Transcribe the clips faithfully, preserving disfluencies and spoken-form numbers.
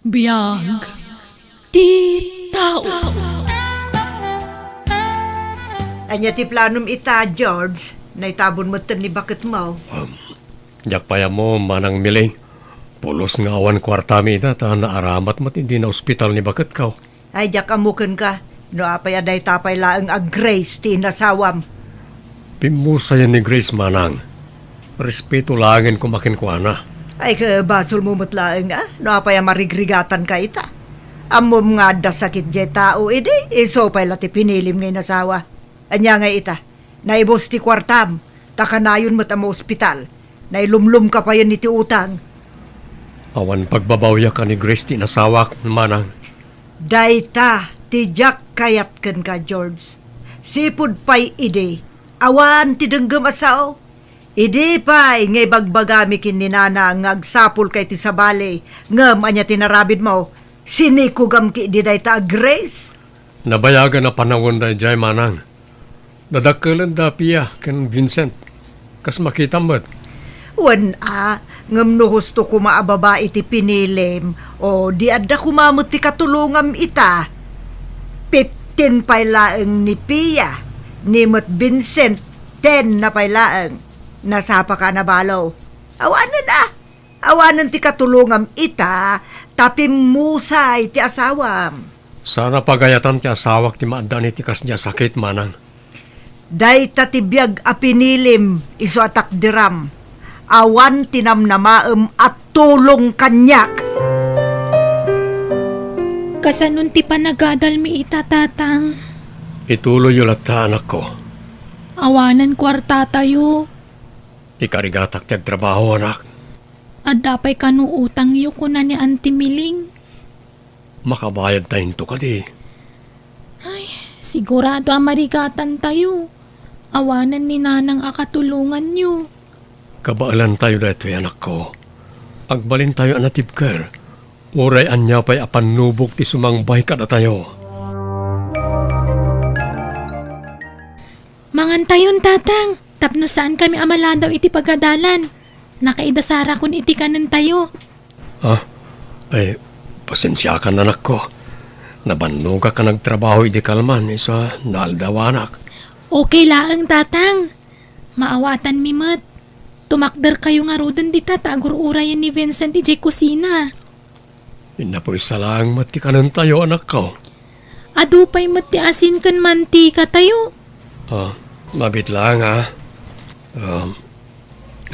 Biag ti tao. Ania ti planom ita, George? Naitabon metten ni baketmo. Um, diak pay ammo, Manang Miling. Pulos nga awan kuartami ita ta naaramat met idi naospital ni baketko. Ay, diak ammo kenka, no apay a dayta pay laeng a Grace ti inasawam. Pimmusayen ni Grace, Manang. Respeto laengen koma kenkuana. Ay, ket basolmo met laeng, a, no apay a marigrigatanka ita. Ammom nga adda sakit diay tao idi, isu pay la ti pinilim nga inasawa. Ania ngay ita? Naibus ti kuartam, ta kanayon met a maospital. Nailumlomka payen iti utang. Awan pagbabawiak a ni Grace ti inasawak, Manang. Dayta ti diak kayat kenka, George. Sipud pay idi, awan ti denggem a sao. Idi pay nga ibagbagami ken ni Nana nga agsapulka iti sabali, ngem ania ti narabidmo? Sinikugam ketdi dayta a Grace? Nabayagan a panawen daydiay, Manang. Dadakkelenda Pia ken Vincent. Kas makitam met. Wen a, ngem no husto koma a babai ti pinilim, o di adda koma met ti katulongam ita. Fifteen pay laeng ni Pia, ni met Vincent, ten na pay laeng. Nasapaka a nabalo. Awanen a, awanen ti katulongam ita, ta pimmusay ti asawam. Saan a pagayatan ti asawak ti maaddaan iti kasdi a sakit, Manang. Dayta ti biag a pinilim, isu a takderam. Awan ti namnamaem a tulong kaniak. Kasanon ti panagadalmi ita, Tatang? Ituloyyo latta, anakko. Awanen kuartatayo. Ikarigatak ti agtrabaho, anak. Adda pay kano utangyo, kuna ni Auntie Miling. Makabayadta into kadi? Ay, sigurado a marigatantayo. Awanen ni Nanang a katulonganyo. Kabaelantayo daytoy, anakko. Agbalintayo a natibker. Uray ania pay a pannubok ti sumangbay kadatayo. Mangantayon, Tatang, tapno saankami a maladaw iti pagadalan. Nakaidasarakon iti kanentayo. Ah, ay, pasensiakan, anakko. Nabannogak a nagtrabaho idi kalman, isu a naaldawanak. Okay laeng, Tatang. Maawatanmi met. Tumakderkayo ngaruden dita ta agur-urayen ni Vincent idiay kusina. Napuysa laeng met ti kanentayo, anakko. Adu pay met ti asin ken mantikatayo. Ah, mabiit laeng, a. Um,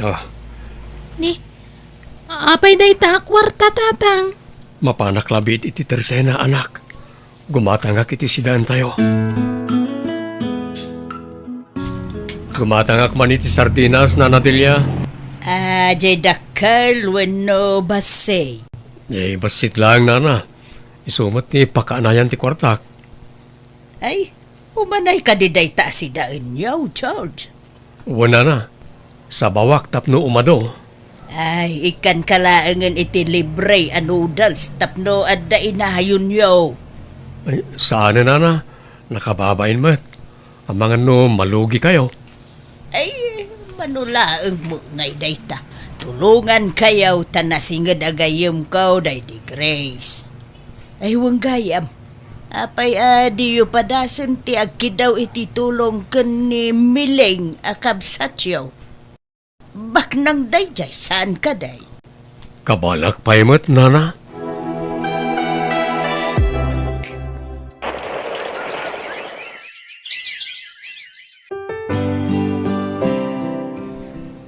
ah. Ni, apay dayta a kuarta, Tatang? Mapanak labiit iti tersena, anak. Gumatangak iti sidaentayo. Gumatangak man iti sardinas, Nana Delia. Ah, diay dakkel wenno bassit? Eh, bassit laeng, Nana. Isu met ti pakaanayan ti kuartak. Ay, umanay kadi dayta a sidaenyo, George? Wen, Nana. Sabawak tapno umado. Ay, ikkanka laengen iti libre a noodles tapno adda inayonyo. Ay, saanen, Nana. Nakababain met. Amangan no malugikayo. Ay, mano laeng met ngay dayta. Tulongankayo ta nasinged a gayyemko daydi Grace. Ay, wen gayam. Apay a diyo padasen ti agkidaw iti tulong ken ni Miling a kabsatyo? Baknang daydiay, saan kadi? Kabalak pay met, Nana.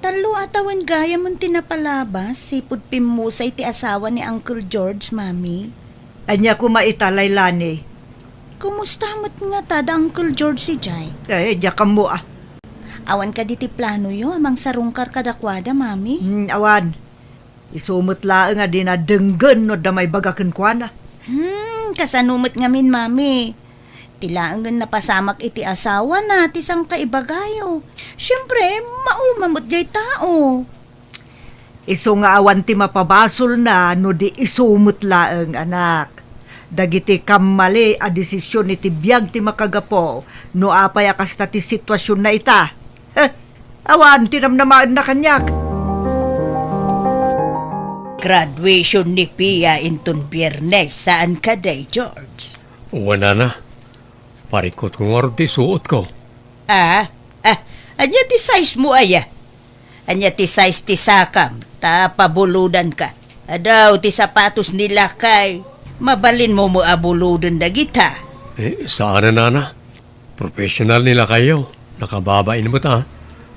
Tallo a tawen gayam ti napalabas, sipud pimmusay ti asawa ni Uncle George, Mami. Ania koma ita, Lailani? Kumusta met ngata da Uncle George idiay? Eh, diak ammo, a. Awan kadi ti planoyo a mangsarungkar kadakuada, Mami? Hmm, awan. Isu met laeng a dina denggen no adda maibaga kenkuana. Hmm, kasano met ngamin, Mami? Ti laengen napasamak iti asawana ti sangkaibagayo. Siempre, mauma met diay tao. Isu nga awan ti mapabasolna no di isu met laeng, anak. Dagiti kammali a desisyon iti biag ti makagapu no apay a kasta ti situasionna ita. Heh, awan ti namnamaenna kaniak. Graduation ni Pia inton Biyernes, saan kadi, George? Wen, nana. Parikutko ngarud ti isuotko. Ah? Ah, ania ti size mo, aya? Ania ti size ti sakam? Ta pabulodanka. Adu ti sapatos ni lakay. Mabalinmo met a buloden dagita. Eh, saan, nana. Professional ni lakayyo. Nakababain met, a.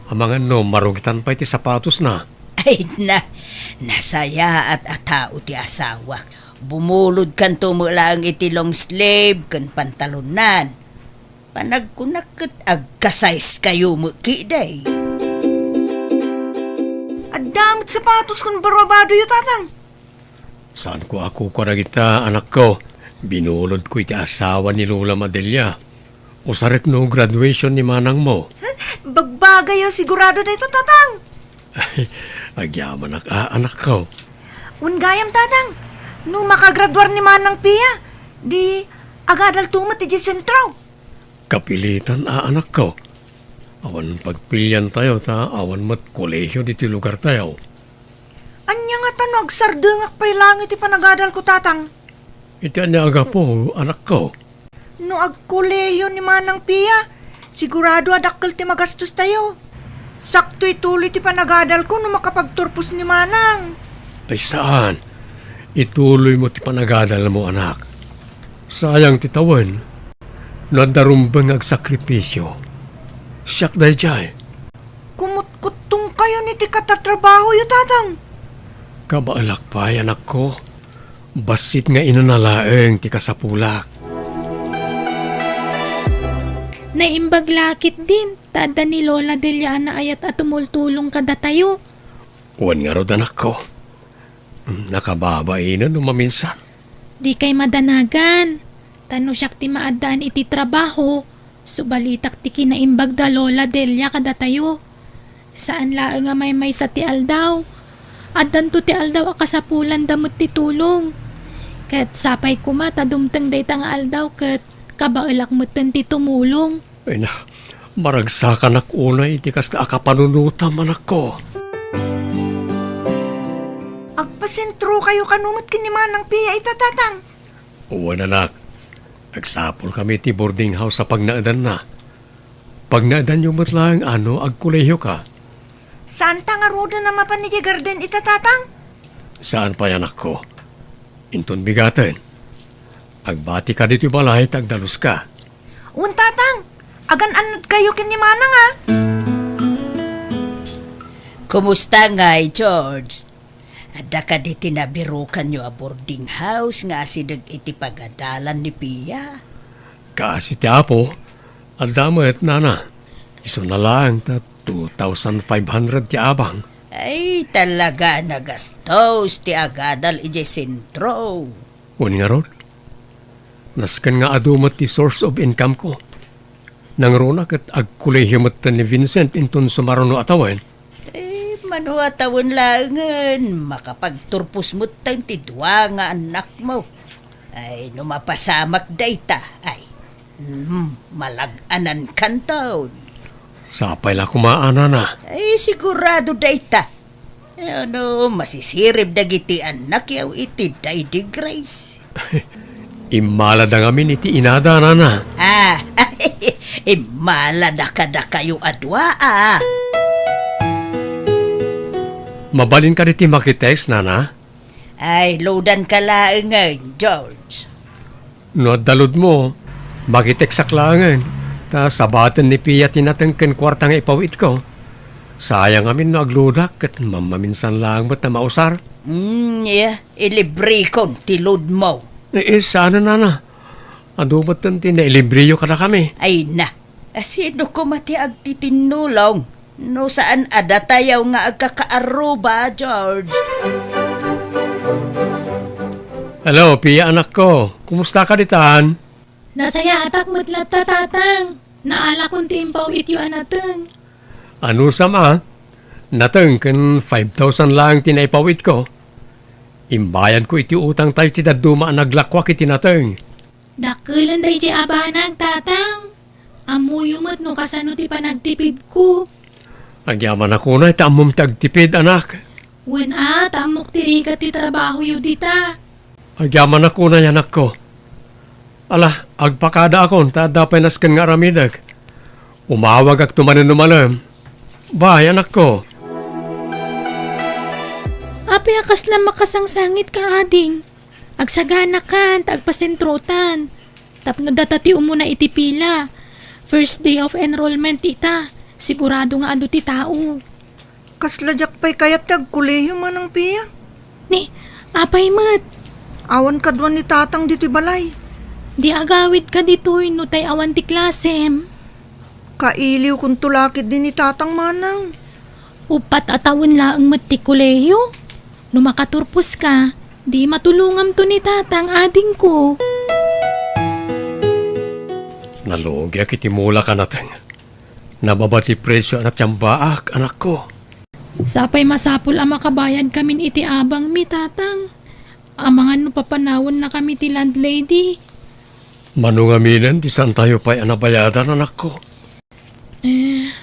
Amangan no marugitan pay ti sapatosna. Ay na, nasayaat a tao ti asawak. Bumulodkanto met laeng iti long sleeve ken pantalonnan. Panagkunak ket agka-size kayo met ketdi. Adda met sapatos ken barbadoyo, Tatang. Saanko a kukua dagita, anakko. Binulodko iti asawa ni Lola Madelia. Usarek no graduation ni manangmo. Bagbagayo, sigurado dayta, Tatang. Agyamanak a, anakko. Wen gayam, Tatang, no makagraduar ni Manang Pia, di agadalto met idiay sentro. Kapilitan a, anakko. Awan pagpiliantayo ta awan met kolehio ditoy lugartayo. Ania ngata no agsardengak pay laeng iti panagadalko, Tatang? Iti ania a gapu, anakko? No agkolehio ni Manang Pia, sigurado a dakkel ti magastostayo. Sakto ituloy ti panagadalko no makapagturpos ni Manang. Ay saan. Ituloymo ti panagadalmo, anak. Sayang ti tawen. No adda rumbeng nga agsakripisio, siak daydiay. Kumutkuttongkayon iti katatrabahoyo, Tatang. Kabaelak pay, anakko. Bassit nga inana laeng ti kasapulak. Naimbag la ketdin ta adda ni Lola Delia a naayat a tumultulong kadatayo. Wen ngarud, anakko. Nakababainen no maminsan. Dikay madanagan. Ta no siak ti maaddaan iti trabaho, subalitak ti kinaimbag da Lola Delia kadatayo. Saan laeng a maymaysa ti aldaw. Addanto ti aldaw a kasapulanda met ti tulong. Ket sapay koma ta dumteng dayta nga aldaw ket kabaelak metten ti tumulong. Ay na, maragsakanak unay iti kasta a kapanunotam, anakko. Agpasentrokayo kano met ken ni Manang Pia ita, Tatang? Wen, anak. Agsapulkami iti boarding house a pagnaedanna. Pagnaedanyo met laeng a no agkolehioka. Saanta ngaruden a mapan idiay garden ita, Tatang? Saan pay, anakko. Inton bigaten. Agbatika ditoy balay ta agdaluska. Wen, Tatang. Agan-annadkayo ken ni Manang, a. Kumusta ngay, George? Adda kadi ti nabirukanyo a boarding house nga asideg iti pagadalan ni Pia? Kaasi ti Apo, adda met, nana. Isuna laeng ta two thousand five hundred ti abang. Ay, talaga a nagastos ti agadal idiay sentro. Wen ngarud, nasken nga adu met ti source of income ko. Nangruna ket agkolehio metten ni Vincent inton sumaruno a tawen. Eh, mano a tawen laengen, makapagturpos metten ti dua nga annakmo. Ay, no mapasamak dayta, ay, hmm, malag-anankanton. Sapay la koma, a, nana. Ay, sigurado dayta. Ano, masisirib dagiti annakyo iti Daydi Grace. Immalada ngamin iti inada, nana. Ah, immalada kadakayo a dua, a. Mabalin kadi ti makitext, nana? Ay, loadanka laengen, George. No adda loadmo, makitekstak laengen, ta sabaten ni Pia ti nateng ken kuarta nga ipaw-itko. Sayang amin no agloadak ket mammaminsan laeng met a mausar. Mm, yeah, ilibrekon ti loadmo. Eh, eh, saan, nana. Adu metten ti nailibreyo kadakami. Ay na, a, sino koma ti agtitinnulong? No saan a datayo nga agkakaarruba, George? Hello, Pia, anakko. Kumusta ka ditan? Nasayaatak met latta, Tatang. Naalakon ti impaw-ityo a nateng. Anusam a, nateng ken five thousand laeng ti naipaw-itko. Imbayadko iti utangtayo ti dadduma a naglakuak iti nateng. Dakkelen daydiay a banag, Tatang. Ammoyo met no kasano ti panagtipidko. Agyamanak unay ta ammom ti agtipid, anak. Wen a, ta ammok ti rigat ti trabahoyo dita. Agyamanak unay, anakko. Ala, agpakadaakon ta adda pay nasken nga aramidek. Umawagakto manen no malem. Bye, anakko. Apay a kasla makasangsangitka, ading? Agsaganakan ta agpasentrotan. Tapno data ti umuna iti pila. First day of enrollment ita. Sigurado nga adu ti tao. Kasla diak pay kayat ti agkolehiyo, Manang Pia. Ni, apay met? Awan kaduan ni Tatang ditoy balay. Di agawidka ditoy no tay awan ti klasem. Kailiwkonto la ketdi ni Tatang, Manang. Uppat a tawen laeng met ti kolehiyo. No makaturposka, di matulongamto ni Tatang, adingko. Nalugiak iti mulak a nateng. Nababa ti presio a natiambaak, anakko. Sapay masapul a makabayadkamin iti abangmi, Tatang. Amangan no papanawennakami ti landlady. Mano ngaminen ti saantayo pay a nabayadan, anakko? Eh,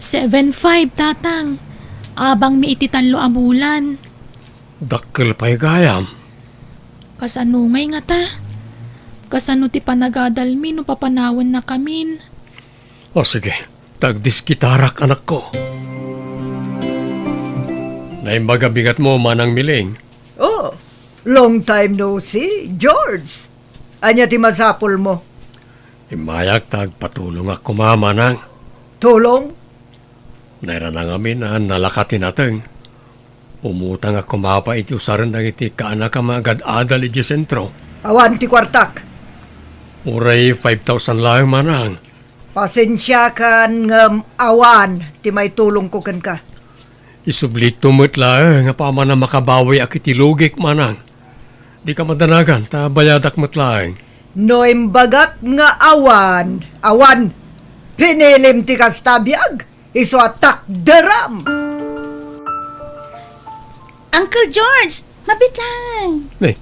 seven five, Tatang. Abangmi iti tallo a bulan. Dakkel pay gayam. Kasano ngay ngata? Kasano ti panagadalmi no papanawennakamin? O sige, ta agdiskitarak, anakko. Naimbag a bigatmo, Manang Miling. Oh, long time no see, George. Ania ti masapulmo? Immayak ta agpatulongak koma, Manang. Tulong? Nairana ngamin a nalaka ti nateng. Umutangak koma pay iti usaren dagiti kaanakam nga agad-adal idiay sentro. Awan ti kuartak. Uray five thousand laeng, Manang. Pasensiakan ngem awan ti maitulongko kenka. Isublitto met laeng a paman a makabawiak iti lugik, Manang. Dika madanagan ta bayadak met laeng. No imbagak nga awan, awan. Pinilim ti kasta a biag, isu a takderam. Uncle George, mabiit laeng. Ni,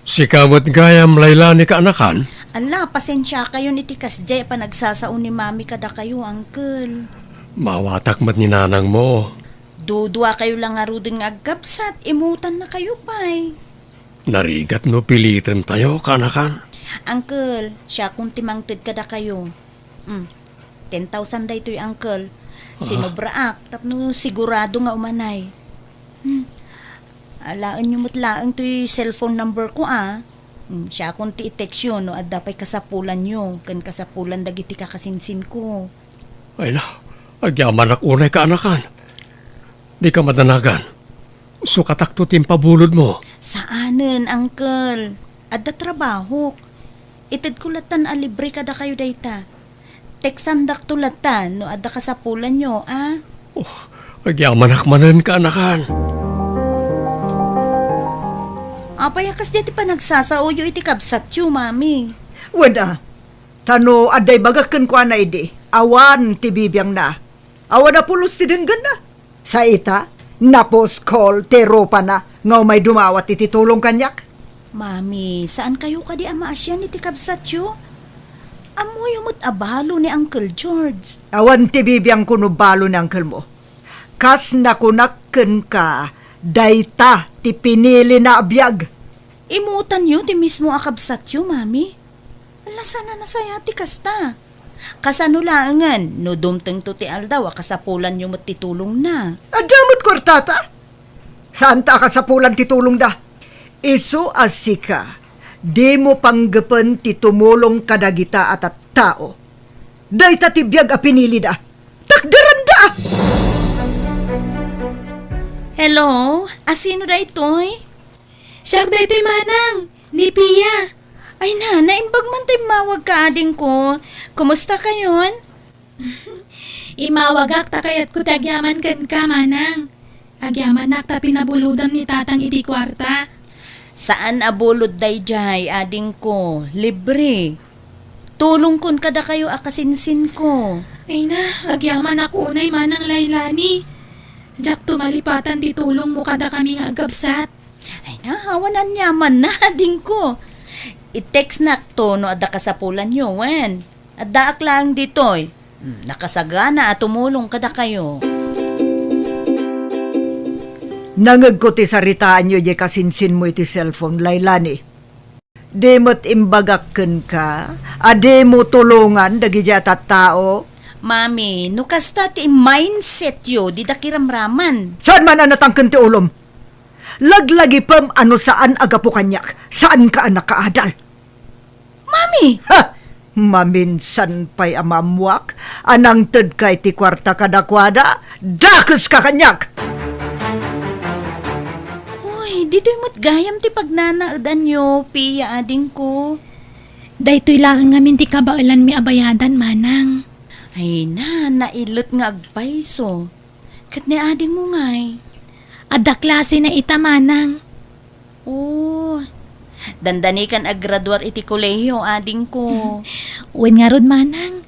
sika met gayam, Laila, ni kaanakan? Ala, pasensiakayon iti kasdiay a panagsasao ni Mami kadakayo, Uncle. Maawatak met ni nanangmo. Duduakayo la ngaruden nga agkabsat, imutannakayo pay. Narigat no pilitentayo, kaanakan. Uncle, siakon ti mangted kadakayo. Hmm. Ten thousand daytoy, Uncle. Ah. Sinobraak tapno sigurado nga umanay. Hmm. Alaenyo met laeng toy cellphone number ko, a. Hmm, siakon ti i-textyo no adda pay kasapulanyo ken kasapulan dagiti kakasinsinko. Ay na, agyamanak unay, kaanakan. Dika madanagan. Sukatakto ti impabulodmo. Saanen, Uncle. Adda trabahok. Itedko lattan a libre kadakayo dayta. Teksandakto lattan no adda kasapulanyo, a? Oh, agyamanak manen, kaanakan. Apay a kasdiay ti panagsasaoyo iti kabsatyo, Mami? Wen a, ta no adda ibagak kenkuana idi, awan ti bibiangna. Awan a pulos ti denggenna. Sa ita, napuskol ti rupana nga umay dumawat iti tulong kaniak. Mami, saankayo kadi a maasian iti kabsatyo? Ammoyo met a balo ni Uncle George. Awan ti bibiangko no balo ni unclemo. Kas nakunak kenka, dayta ti pinilina a biag. Imutanyo ti mismo a kabsatyo, Mami. Ala, saan a nasayaat ti kasta. Kasano laengen no dumtengto ti aldaw a kasapulanyo met ti tulongna? Adda met kuartata. Saanta a kasapulan ti tulongda. Isu a sika, dimo panggepen ti tumulong kadagita a tattao. Dayta ti biag a pinilida. Takderanda! Hello? Asino daytoy? Siak daytoy, manang, ni Pia. Ay na, naimbag man ta immawagka, adingko. Kumusta kayon? Immawagak ta kayatko ti agyaman kenka, manang. Agyamanak ta pinabulodam ni tatang iti kuarta. Saan a bulod daydiay, adingko. Libre. Tulongkon kadakayo a kasinsinko. Ay na, agyamanak unay, manang Lailani. Diakto malipatan ti tulongmo kadakami nga agkabsat. Ay na, awan aniamanna, adingko. I-textnakto no adda kasapulanyo, wen. Addaak laeng ditoy. Hmm, nakasagana a tumulong kadakayo. Nangegko ti saritaanyo diay kasinsinmo iti cellphone, Lailani. Di met imbagak kenka a dimo tulongan dagidiay a tattao? Mami, no kasta ti mindsetyo, dida kiramraman. Saan man a natangken ti ulom? Laglagipem a no saan a gapu kaniak, saanka a nakaadal. Mami! Ha! Maminsan pay a maammuak a nangtedka iti kuarta kadakuada, dakeska kaniak! Uy, ditoy met gayam ti pagnanaedanyo, Pia, adingko. Daytoy laeng ngamin ti kabaelanmi a bayadan, manang. Ay na, nailet nga agpayso. Ket ni adingmo ngay? Adda klasena ita, manang. Oh, dandanikan aggraduar iti kolehiyo, adingko. Wen ngarud, manang.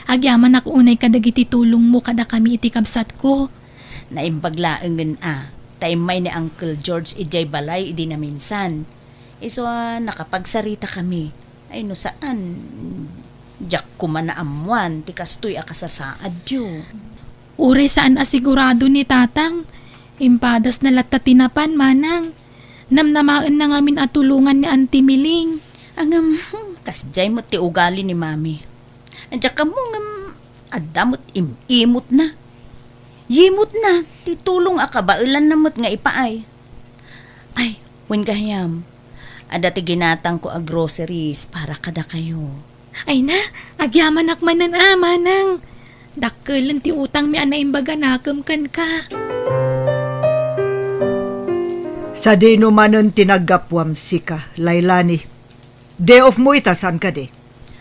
Agyamanak unay kadagiti tulongmo kadakami iti kabsatko. Naimbag laengen a, ta immay ni Uncle George idiay balay idi naminsan. Isu a nakapagsaritakami. Ay no saan, diak koma naammuan ti kastoy a kasasaadyo. Uray saan a sigurado ni Tatang, impadasna latta ti napan, manang. Namnamaenna ngamin a tulongan ni Auntie Miling. Ngem, hmm, kasdiay met ti ugali ni Mami. Diak ammo ngem adda met im-imotna. Yimotna ti tulong a kabaelanna met nga ipaay. Ay, wen gayam, adda ti ginatangko a groceries para kadakayo. Ay na, agyamanak manen a, manang. Dakkelen ti utangmi a naimbag a nakem kenka. Sadino manen ti naggapuam sika, Lailani? Day off mo ita, saan kadi?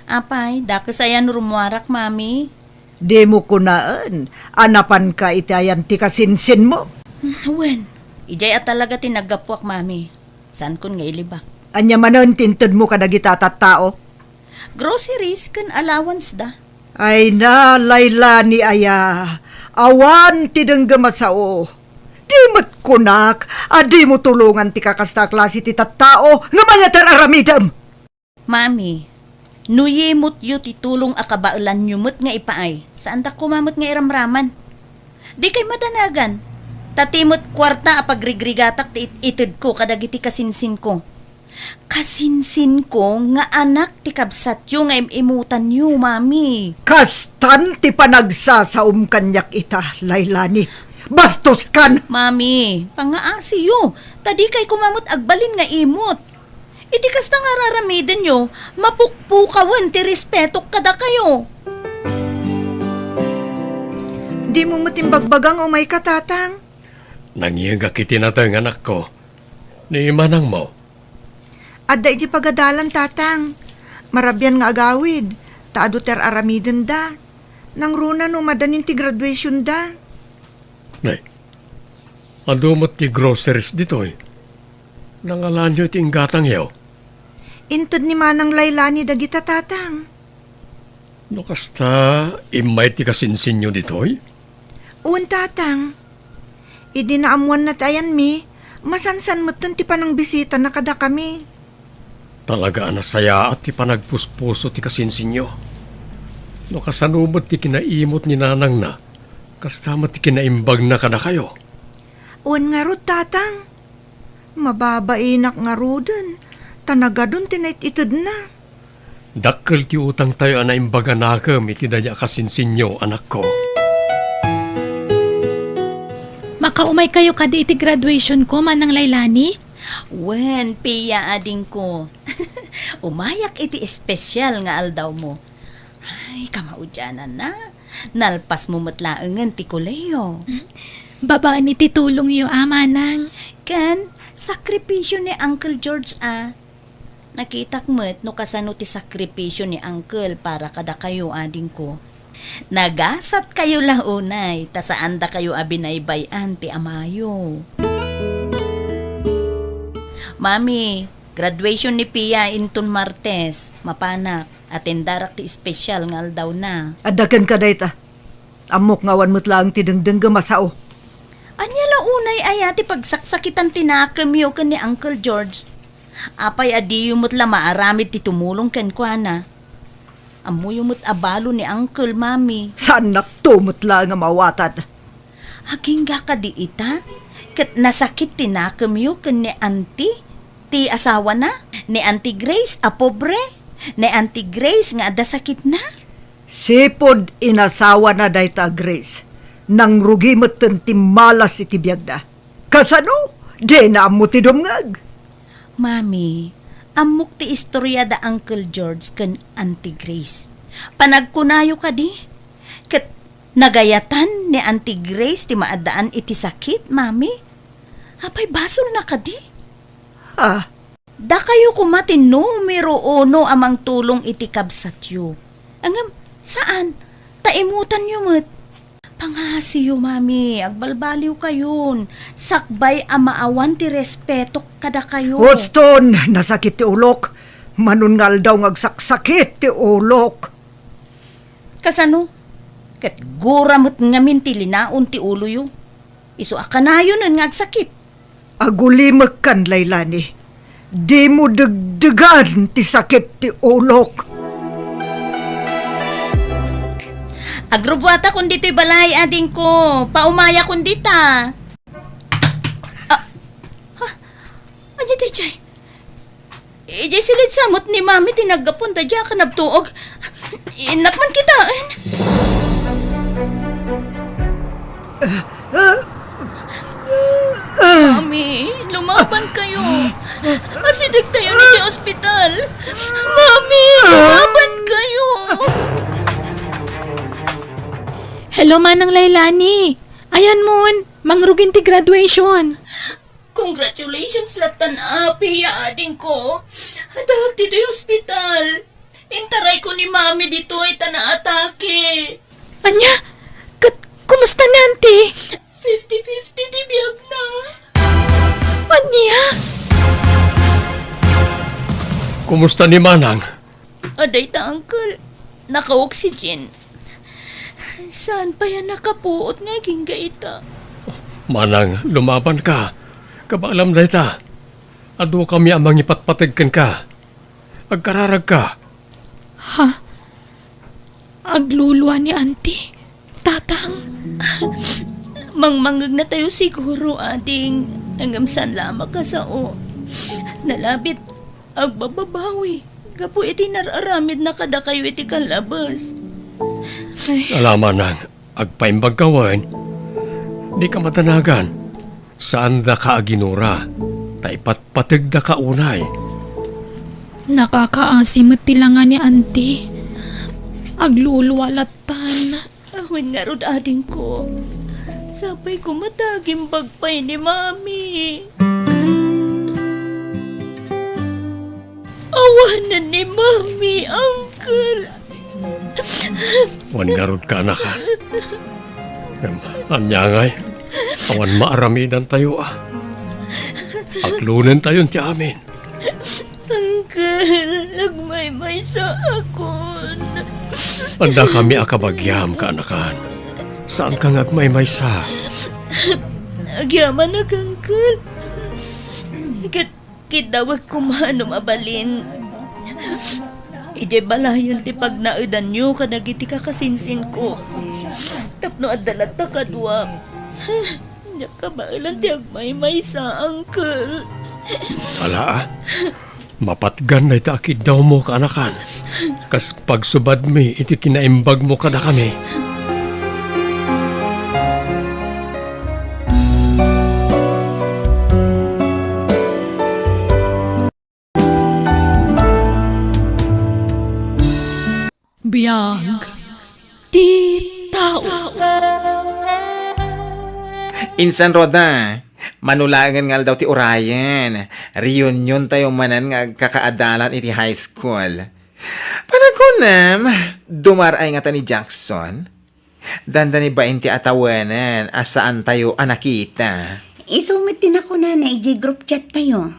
Apay, dakes aya no rummuarak, Mami? Dimo kunaen a napanka iti ayan ti kasinsinmo? Wen, idiay a talaga ti naggapuak, Mami. Saankon nga ilibak. Ania manen ti intedmo kadagita a tattao? Groceries ken allowance da. Ay na, Lailani aya. Awan ti denggem a sao. Di met kunak a dimo tulongan ti kakasta a klase ti tattao nga mangyat ar-aramidem. Mami, no yimotyo ti tulong a kabaelanyo met nga ipaay, saandak koma met nga iramraman. Dikay madanagan, ta ti met kuarta a pagrigrigatak ti it-itedko kadagiti kasinsinko. Kasinsinko nga anak ti kabsatyo nga im-imutanyo, Mami. Kastan ti panagsasaom kaniak ita, Lailani. Bastoskan! Mami, pangaasiyo, ta dikay koma met agbalin nga imot. Iti kasta nga ar-aramidenyo, mapukpukawen ti respetok kadakayo. Dimo met imbagbaga nga umayka, Tatang? Nangyegak iti nateng, anakko. Ni manangmo? Adda idiay pagadalan, Tatang. Marabian nga agawid, ta adu ti ar-aramidenda. Nangruna no madanin ti graduationda. Nay, adu met ti groceries ditoy. Nangalanyo iti inggatangyo? Inted ni Manang Lailani dagita, Tatang. No kasta, immay ti kasinsinyo ditoy? Wen, Tatang. Idi naammoanna ti ayanmi, masansan metten ti panangbisitana kadakami. Talaga a nasayaat ti panagpuspuso ti kasinsinyo. No kasano met ti kinaimot ni nanangna, kasta met ti kinaimbagna kadakayo. Wen ngarud, Tatang. Mababainak ngaruden, ta nagadun ti nait-itedna. Dakkel ti utangtayo a naimbag a nakem iti daydi a kasinsinyo, anakko. Makaumaykayo kadi iti graduationko, Manang Lailani? Wen, Pia, adingko. Umayak iti espesial nga aldawmo. Ay, kamaudiananna. Nalpasmo met laengen ti kolehiyo. Babaen iti tulongyo a, Manang. Ken sakripisio ni Uncle George a. Nakitak met no kasano ti sakripisio ni Uncle para kadakayo, adingko. Nagasatkayo la unay, ta saandakayo a binaybay-an ti amayo. Mami, graduation ni Pia inton Martes. Mapanak. Atendarak ti espesial nga aldawna. Adda kenka dayta. Ammok nga awan met laeng ti dengdengngem a sao. Ania la unay aya ti pagsaksakitan ti nakemyo ken ni Uncle George? Apay a diyo met la maaramid ti tumulong kenkuana? Ammoyo met a balo ni Uncle, Mami. Saannakto met laeng a maawatan. Agingga kadi ita? Ket nasakit ti nakemyo ken ni Auntie, ti asawana, ni Auntie Grace a pobre, ni Auntie Grace nga adda sakitna? Sipud inasawana dayta a Grace, nangrugi metten ti malas iti biagda. Kasano? Dina ammo ti dumngeg. Mami, ammok ti istorya da Uncle George ken Auntie Grace. Panagkunayo kadi? Ket nagayatan ni Auntie Grace ti maaddaan iti sakit, Mami? Apay basolna kadi? Ah, Dakayo koma ti numero uno a mangtulong iti kabsatyo. Ngem, saan, ta imutanyo met. Pangasiyo, Mami, agbalbaliwkayon. Sakbay a maawan ti respeto kadakayo. Houston, nasakit ti ulok. Manon nga aldaw nga agsaksakit ti ulok. Kasano? Ket gura met ngamin ti linaon ti uloyo. Isu a kanayonen nga agsakit. Agulimekkan, Lailani. Dimo degdegan ti sakit ti ulok. Agrubbuatakon ditoy balay, adingko. Paumayakon dita. Ah, ha? Ania daydiay? Idiay silid sa met ni Mami ti naggapon daydiay a kanabtuog. Innak man kitaen. Mami, lumaban kayo. Asideg tayo ni ti ospital. Mami, lumaban kayo. Hello, Manang Lailani. Ayan mon, mangrugin ti graduation. Congratulations lattan, Api, ya adingko. Adda ditoy ospital. Intarayko ni Mami ditoy ta naatake. Ania? Ket kumusta ni Auntie? Fifty fifty ti biagna. Ania? Kumusta ni Manang? Adayta, Uncle. Naka-oxygen. Saan pay a nakapuot nga agingga ita? Manang, lumaban ka. Kabaelam dayta. Adu kami a mangipatpateg kenka. Agkararag ka. Ha? Aglulua ni Auntie? Tatang? Mangmangngegna tayo siguro, ading. Ngem saan la a makasao. Nalabit, agbababawi gapu iti nar-aramidna kadakayo iti kallabes. Ay. Ala, Manang, agpaimbag ka wen. Dika madanagan. Saandaka a ginura, ta ipatpategdaka unay. Nakakaasi met ti langa ni Auntie. Aglulua lattan. Awan ngarud, adingko. Sapay koma ta agimbag pay ni Mami. Awanen ni Mami, Uncle. Wan ngarud, kaanakan. Ngem, ania ngay? Awan maaramidantayo a. Aglonentayon ti amin. Uncle, agmaymaysaakon. Addakami a kabagiam, kaanakan. Saanka nga agmaymaysa. Agyamanak, Uncle. Ket kiddawek koma no mabalin. Idiay balayen ti pagnaedanyo kadagiti kakasinsinko. Tapno adda latta kadua. Diak kabaelan ti agmaymaysa, Uncle. Ala, a. Mapatgan dayta a kiddawmo, kaanakan. Kas pagsubadmi iti kinaimbagmo kadakami. Biag ti tao. Insan, Roda, mano laengen nga aldaw ti urayen, reunion tayo manen nga agkakaadalan iti high school. Panagunam, dumar-ay ngata ni Jackson? Dandani bain ti atawenen a saantayo a nakita. Isu met ti nakunana idiay group chat tayo.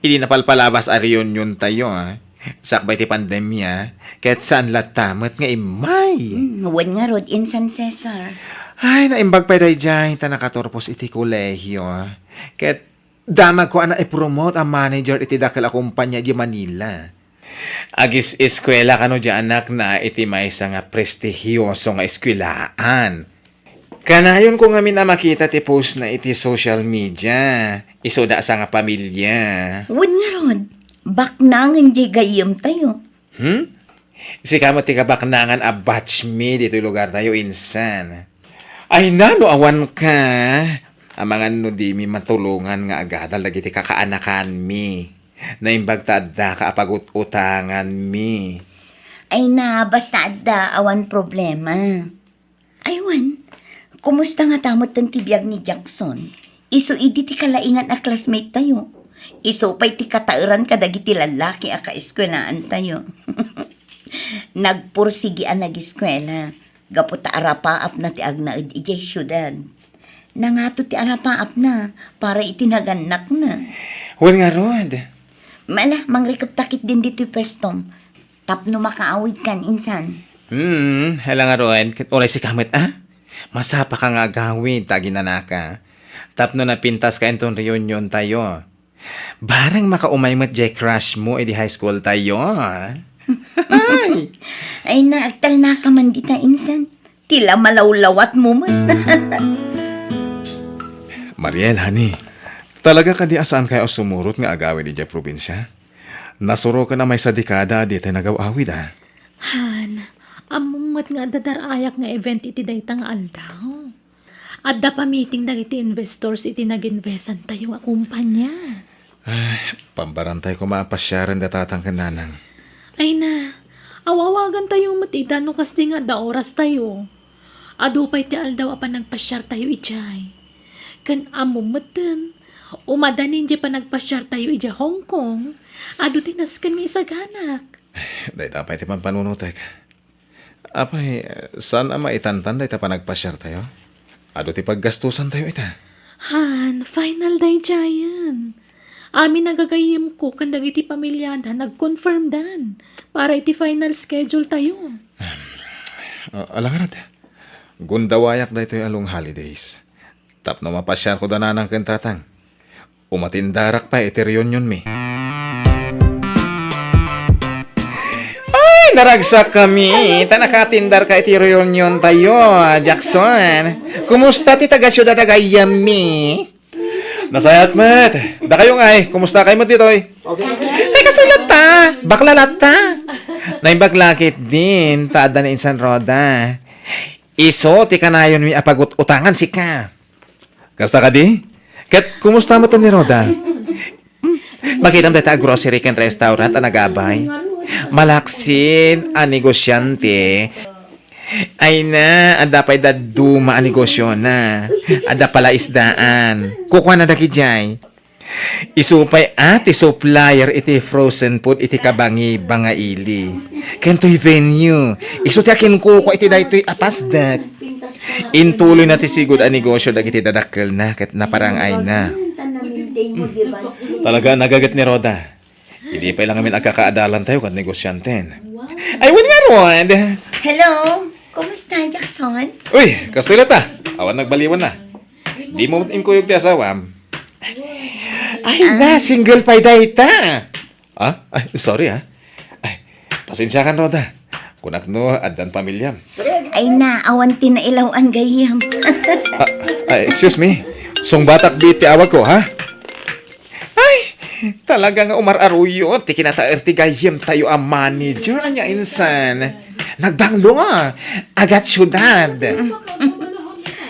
Idi napalpalabas a reunion tayo, sakbay ti pandemia, ket saan latta met nga immay. Hmm, wen ngarud, insan Cesar. Ay, naimbag pay daydiay ta nakaturpos iti kolehio. Ket damagko a naipromote a manager iti dakel a kumpanya idiay Manila. Agis-eskuela kano di anakna iti maysa nga prestigioso nga eskuelaan. Kanayonko ngamin a makita ti post na iti social media. Isuda a sangapamilia. Wen ngarud, baknangen diay gayyemtayo. Hmm? Sika met ti kabaknangan a batch mi ditoy lugartayo, insan. Ay, no awanka, amangan no dimi matulongan nga agadal dagiti kakaanakanmi. Naimbag ta addaka a pagut-utanganmi. Ay na, basta adda, awan problema. Ay, wen, kumusta ngata metten ti biag ni Jackson? Isu idi ti kalaingan a classmate tayo. Isu pay ti kataeran kadagiti lallaki a kaeskuelaantayo. Nagpursigi a nageskuela, gapu ta arapaapna ti agnaed idiay siudad. Nangato ti arapaapna para iti nagannakna. Wen ngarud. Mala, mangrikepta ketdin ditoy puestom. Tapno makaawidkan, insan. Hmm, hala ngarud, ket uray sika met, a? Masapaka nga agawid ta aginanaka. Tapno napintaska inton reuniontayo. Bareng makaumay met diay crush mo idi high school tayo, a? Ay! Ay na, agtalnaka man dita, insan. Ti la malawlawat mo met. Mariel, honey, talaga kadi a saankayo a sumurot nga agawid idiay probinsia? Nasuroken a maysa dekada a ditay nagaw-awid, a. Han, ammom met nga adda dar-ayak nga event iti dayta nga aldaw. Adda pa meeting dagiti investors iti nag-investantayo nga kumpania. Ay, pambarantay koma a pasiaren da tatang ken nanang. Ay na, awawagantayo met ida no kasdi nga adda orastayo. Adu pay ti aldaw a panagpasiartayo idiay. Ken ammom metten, umadanin diay panagpasiartayo idiay Hong Kong, adu ti nasken nga isaganak. Dayta pay ti panpanunotek. Apay, saan a maitantan dayta panagpasiartayo? Adu ti paggastosantayo ita. Han, final daydiayen. Amin a gagayyemko ken dagiti pamiliada nagconfirmdan para iti final schedule tayo. Ah, ala ngarud, gundawayak daytoy a long holidays. Tapno mapasiarko da nanang ken tatang. Umatindarak pay iti reunionmi. Ay, naragsakkami ta nakatindarka iti reuniontayo, Jackson. Kumusta ti taga-siudad a gayyemmi? Nasayaat met. Dakayo ngay, kumusta kayo met ditoy? Okay. Ay, kasla latta. Bakla latta. Naimbag la ketdin, ta adda ni insan Roda. Isu ti kanayonmi a pagut-utangan sika. Kasta kadi? Ket kumusta met ni Roda? Makitam dayta a grocery ken restaurant a nagabay. Malaksid a negosiante. Ay na, adda pay dadduma a negosiona. Adda palaisdaan. Kukuana dagidiay. Isu pay a ti supplier iti frozen food iti kabangi-bangaili. Ken toy venue, isu ti akinkukua iti daytoy a pasdek. Intuloyna ti sigud a negosio dagiti dadakkelna ket naparang-ayna. Talaga, nagaget ni Roda. Idi pay la ngamin agkakaadalantayo ken negosianten. Ay, wen ngarud. Hello, kumusta, Jackson? Uy, kastoy latta. Awan nagbaliwanna. Dimo met inkuyog ti asawam. Ay, na, single pay dayta. Ah? Ay, sorry, ah. Ay, pasensiakan, Roda. Kunak no, addan pamiliam. Ay na, awan ti nailaw-an gayyem. Ah, ay, excuse me. Sungbatak biit ti awagko, ha? Ay, talaga nga umar-aruyot ti kinataer ti gayyemtayo a manager, ania insan. Nagbanglo, agat siudad.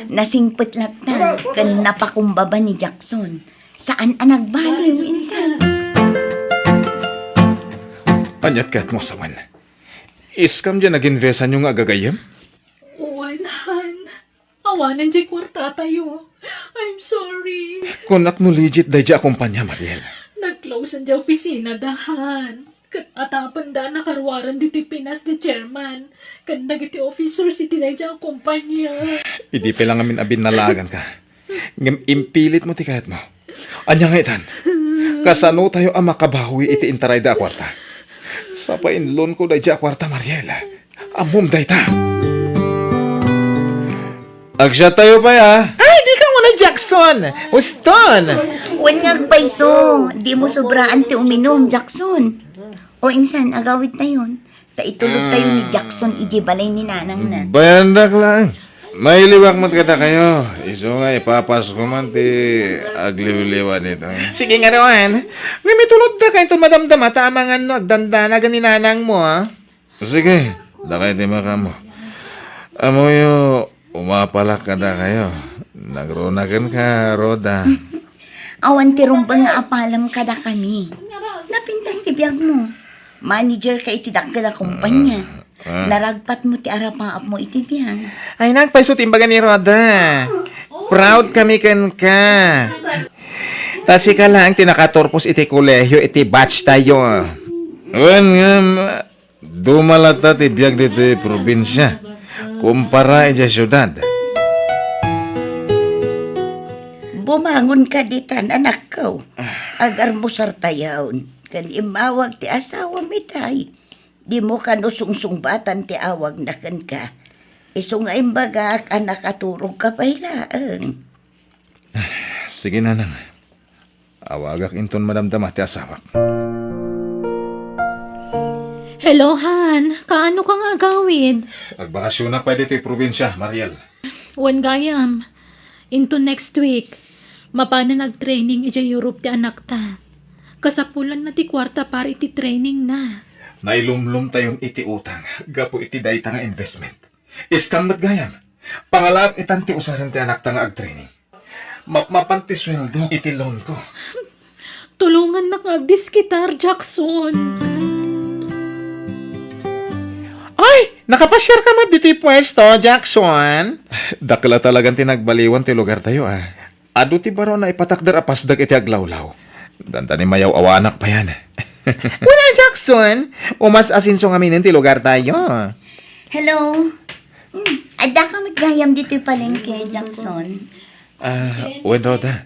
Nasingpet latta ken napakumbaba ni Jackson. Saan a nagbaliw, insan. Aniat kayatmo a sawen? Iskam diay nag-investanyo nga agagayyem? Wen, han. Awanen diay kuartatayo. I'm sorry. Kunak no legit daydiay a kumpania, Mariel. Nag-close diay opisina da, han. Ket atapenda a nakaruaren ditoy Pinas ti chairman ken dagiti officers iti daydiay a kumpania. Idi pay la ngamin a binnalaganka. Ngem impilitmo ti kayatmo. Ania nga itan? Kasanotayo a makabawi iti intarayda a kuarta? Sa painlonko daydiay a kuarta, Mariel. Ammom dayta. Agsiattayo pay, a. Ay, dika una, Jackson. Uston. Wen nga agpayso. Dimo sobraan ti uminum, Jackson. O insan, agawidtayon. Ta itulodtayo ni Jackson idiay balay ni nanangna. Bayandak lang. Mailiwak met kadakayo. Isu nga ipapasko man ti agliwliwa dita. Sige ngarud. Ngem itulodda kayto madamdama ta amangan no agdandanagan ni nanangmo, a? Sige, dakay ti makaammo. Ammoyo, umapalak kadakayo. Nagruna kenka, Rhoda. Awan ti rumbeng nga apalem kadakami. Napintas ti biagmo. Manager ka iti dakkel a kumpanya. Ah, ah. Naragpatmo ti arapaapmo iti biag. Ay, nagpayso ti imbaga ni Rhoda. Proud kami kenka. Ta sika laeng ti nakaturpos iti kolehio iti batch tayo. Wen ngem, dumala ta ti biag ditoy probinsia kumpara idiay siudad. Bumangon ka ditan, anakko. Agarmusar tayon, ken immawag ti asawam itay. Dimo kano sungsungbatan ti awagna kenka. Isu nga imbagak a nakaturogka pay laeng. Sige, nanang. Awagak inton madamdama ti asawak. Hello, Han. Kaano ka nga agawid? Agbakasionak pay ditoy probinsia, Mariel. Wen gayam. Into next week, mapanen agtraining idiay Europe ti anakta. Kasapulanna ti kuarta para iti trainingna. Nailumlom tayon iti utang gapu iti dayta nga investment. Scam met gayam. Pangalaak itan ti usaren ti anakta nga agtraining. Mapmapan ti sueldo iti loan ko. Tulongannak nga agdiskitar, Jackson. Ay, nakapasiar ka met ditoy puesto, Jackson? Dakkel a talagan ti nagbaliwan ti lugar tayo, a. Adu ti baro a naipatakder a pasdek iti aglawlaw. Dandani mayaw-awanak payan. Wen a, Jackson, umas-asenso ngaminen ti lugar tayo. Hello. Hmm, adda ka met gayam ditoy palengke, Jackson? Ah, wen, Rhoda.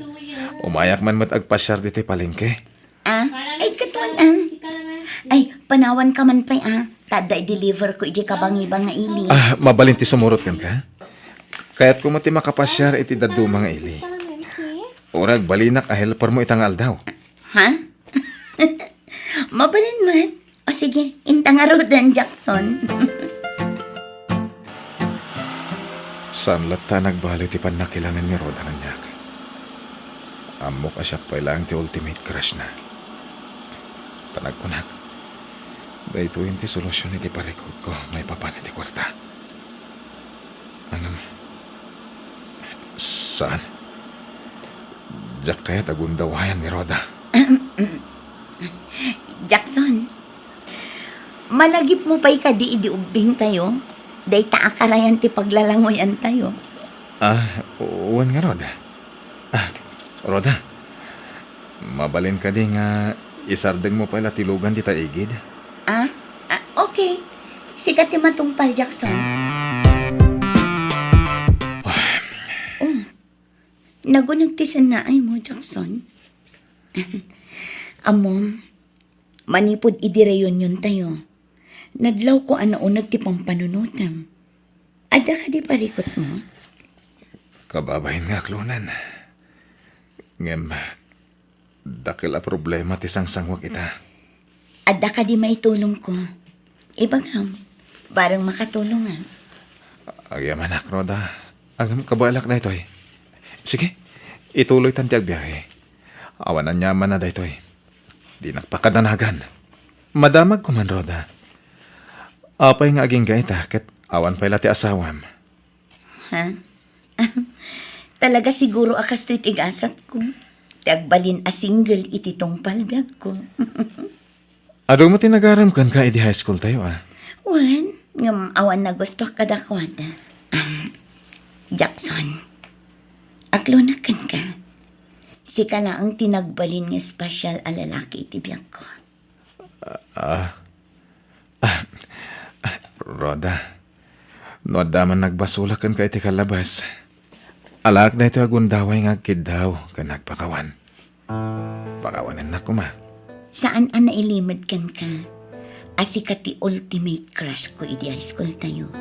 Umayak man met agpasiar ditoy palengke. Ah, ay, katuan, ah. Ay, panawan ka man pay, ah. Ta adda i-deliver ko iti kabangibang nga ili. Ah, mabalin ti sumurot kenka? Kayatko met ti makapasiar iti dadduma nga ili. Uray agbalinak a helper mo ita nga aldaw. Ha? Mabalin met. O sige, inta ngaruden, Jackson. Saan latta a nagbaliw ti pannakilangen ni Rhoda kaniak. Ammok a siak pay laeng ti ultimate crush na. Ta nagkunak, daytoyen ti solusion iti parikutko maipapan iti kuarta. Ngem, saan? Diak kayat a gundawayan ni Rhoda. Jackson, malagipmo pay kadi idi ubbingtayo? Dayta a karayan ti paglalangoyantayo. Ah, wen ngarud. Ah, Rhoda, mabalin kadi nga isardengmo pay la ti lugan dita igid? Ah? Ah, okay. Sika ti matungpal, Jackson. Oh, naguneg ti sennaaymo, Jackson. Ammom, manipud idi reuniontayo, nadlawko a nauneg ti pampanunotem. Adda kadi parikutmo? Kababain nga aklonen. Ngem, dakkel a problema ti sangsanguak ita. Adda kadi maitulongko? Ibagam, bareng makatulongak. Agyamanak, Rhoda. Agam kabaelak daytoy. Sige, ituloytan ti agbiahe. Awan aniamanna daytoy. Dinak pakadanagan. Madamagko man, Rhoda. Apay nga agingga ita ket awan pay la ti asawam? Ha? Talaga siguro a kastoy ti gasatko. Ti agbalin a single iti tungpal biagko. Adu met ti nagaram kenka idi high school tayo, a? Wen, ngem awan nagustuak kadakuada. Am, Jackson, aklonak kenka. Sika laeng ti nagbalin nga special a lalaki iti biagko. Ah, ah, Rhoda, no adda man nagbasolak kenka iti kallabas, alaak daytoy a gundaway nga agkiddaw ken agpakawan. Pakawanennak koma. Saan a nailimed kenka a sika ti ultimate crush ko idi high school tayo.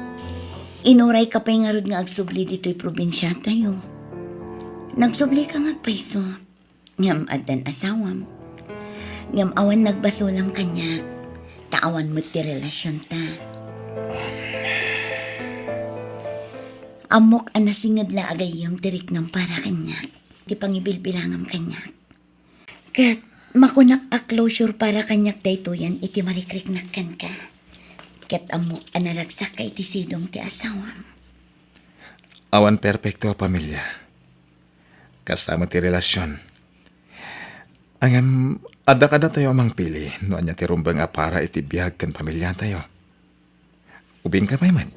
Inurayka pay ngarud nga agsubli ditoy probinsia tayo. Nagsublika nga agpayso. Ngem addan asawam. Ngem awan nagbasolam kaniak, ta awan met ti relasionta. Ammok a nasinged la a gayyem ti riknam para kaniak, ti pangibilbilangam kaniak. Ket makunak a closure para kaniak daytoyen iti marikriknak kenka. Ket ammok a naragsakka iti sidong ti asawam. Awan perpekto a pamilia. Kasta met ti relasion. Ngem, adda kadatayo a mangpili no ania ti rumbeng a para iti biag ken pamiliatayo. Ubingka pay met.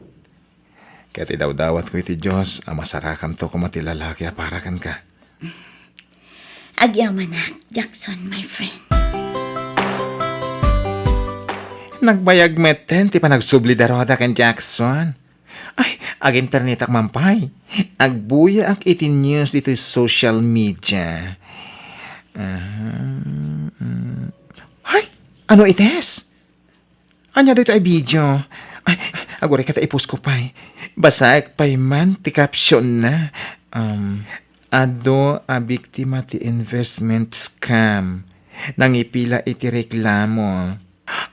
Ket idawdawatko iti Dios a masarakamto koma ti lalaki a para kenka. Agyamanak, Jackson, my friend. Nagbayag metten ti panagsubli da Rhoda ken Jackson. Ay, aginternetak man pay. Agbuyaak iti news ditoy social media. Ah, mm. Ay, ano ites? Ania daytoy a video? Ay, aguray ket ta i-post ko pay. Basaek pay man ti caption na. Um, adu a biktima ti investment scam. Nangipila iti reklamo.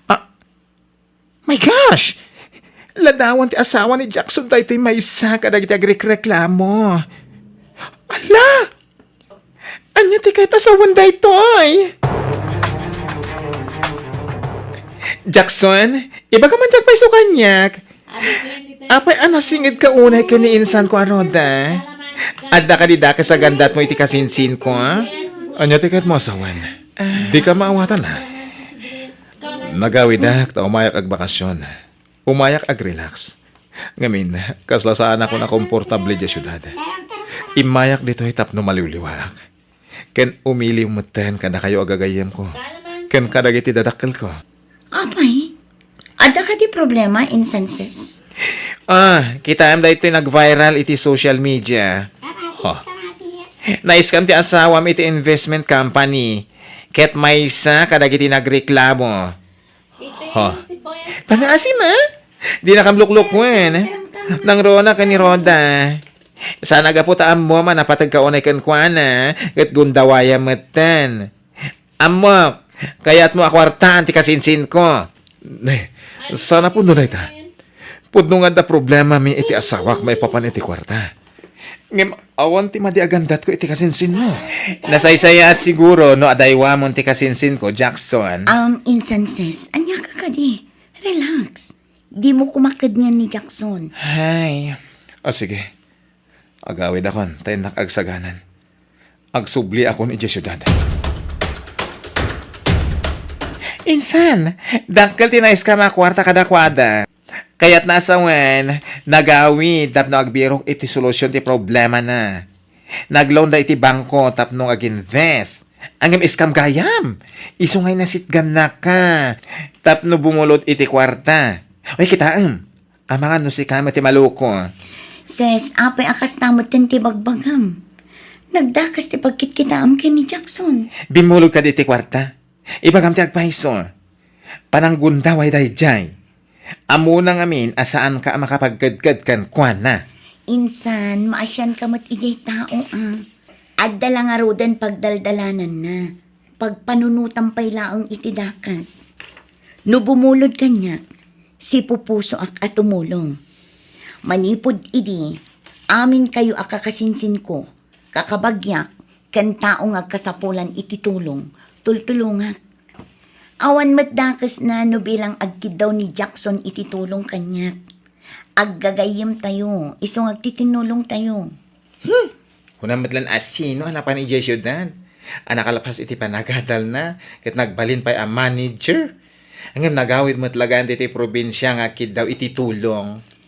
Ah, my gosh! Ladawan ti asawa ni Jackson daytoy maysa kadagiti agrekreklamo. Ala! Ania ti kayat a sawen daytoy? Jackson, ibagam man ti agpayso kaniak. Apay a nasingedka unay ken ni insan ko a Rhoda? Adda kadi dakes a gandatmo iti kasinsinko, a? Ania ti kayatmo a sawen? Dika maawatan, a? Nagawidak ta umayak agbakasyon. Umayak agrelax. Ngamin, kasla saanakon a komportable diay siudad. Immayak ditoy tapno maliwliwaak. Ken umiliw metten kadakayo a gagayyemko. Ken kadagiti dadakkelko. Apay, adda kadi problema, insan, sis? Ah, kitaem daytoy nag-viral iti social media. Ho. Naiskam ti asawam iti investment company. Ket maysa kadagiti nagreklamo. Ha? Pangaasim, a? Dinakam luklukuen. Nangruna ken ni Rhoda. Saan a gapu ta ammom a napateg ka unay kenkuana, ket gundawayam metten. Ammok, kayatmo a kuartaan ti kasinsinko. Ne, saan a pudno dayta? Pudno nga adda problemami iti asawak maipapan iti kuarta. Ngem awan ti madi a gandatko iti kasinsinmo. Nasaysayaat siguro no adaywamon ti kasinsinko, Jackson. Um, insan, sis, ania ka kadi? Relax. Dimo kumaked ngan ni Jackson. Hay. O, sige. Agawidakon, ta innak agsaganan. Agsubliakon idiay siudad. Insan, dakkel ti naiskam a kuarta kadakuada. Kayatna a sawen, nagawid tapno agbirok iti solusion ti problemana. Nag-loan da iti bangko tapno ag-invest. Ngem iskam gayam. Isu ngay nasitgannaka tapno bumulod iti kuarta. Uy, kitaem. Amangan no sika met ti maluko. Ses, apay a kasta metten ti bagbagam? Nagdakes ti pagkitkitaam ken ni Jackson. Bimmulod kadi iti kuarta. Ibagam ti agpayso. Pananggundaway daydiay. Ammona ngamin a saanka a makapagkedked kenkuana. Insan, maasianka met idiay tao, a. Adda la ngaruden pagdaldalananna. Pagpanunotam pay laeng iti dakes. No bumulod kaniak, sipupusoak a tumulong. Manipud idi, aminkayo a kakasinsinko, kakabagiak, ken tao nga agkasapulan iti tulong, tultulongak. Awan met dakesna no bilang agkiddaw ni Jackson iti tulong kaniak. Aggagayyemtayo, isu nga agtitinnulongtayo. Hmm. Kunam met laeng a sino a napan idiay siudad a nakalpas iti panagadalna ket nagbalin pay a manager. Ngem nagawid met laeng ditoy probinsia nga agkiddaw iti tulong.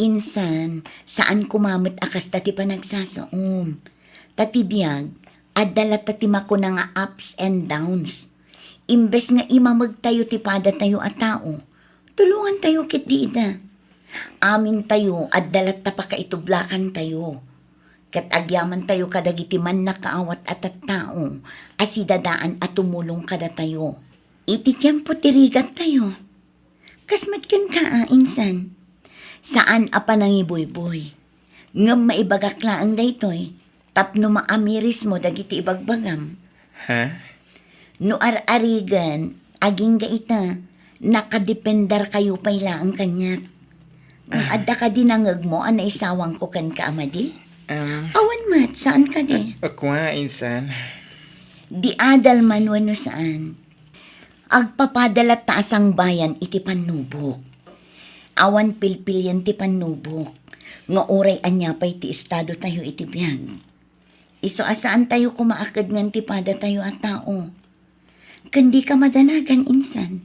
Insan, saan koma met a kasta ti panagsasaom. Ta ti biag, adda latta ti makuna nga ups and downs. Imbes nga imamegtayo ti padatayo a tao, tulongantayo ketdi ida. Amintayo adda latta pakaitublakantayo. Ket agyamantayo kadagiti mannakaawat a tattao a sidadaan a tumulong kadatayo. Iti tiempo ti rigattayo. Kas met kenka a, insan. Saan a panangibuyboy. Ngem maibagak laeng daytoy, tapno maamirismo dagiti ibagbagam. Ha? No ar-arigen, agingga ita, nakadependerkayo pay laeng kaniak. Adda kadi nangngegmo a naisawangko kenka a madi? Em. Awan met, saan kadi? Kua, insan. Di adal man wenno saan. Agpapada latta a sangbayan iti pannubok. Awan pilpilien ti pannubok, nga uray ania pay ti estadotayo iti biag. Isu a saantayo koma a kedngan ti padatayo a tao. Ken dika madanagan, insan.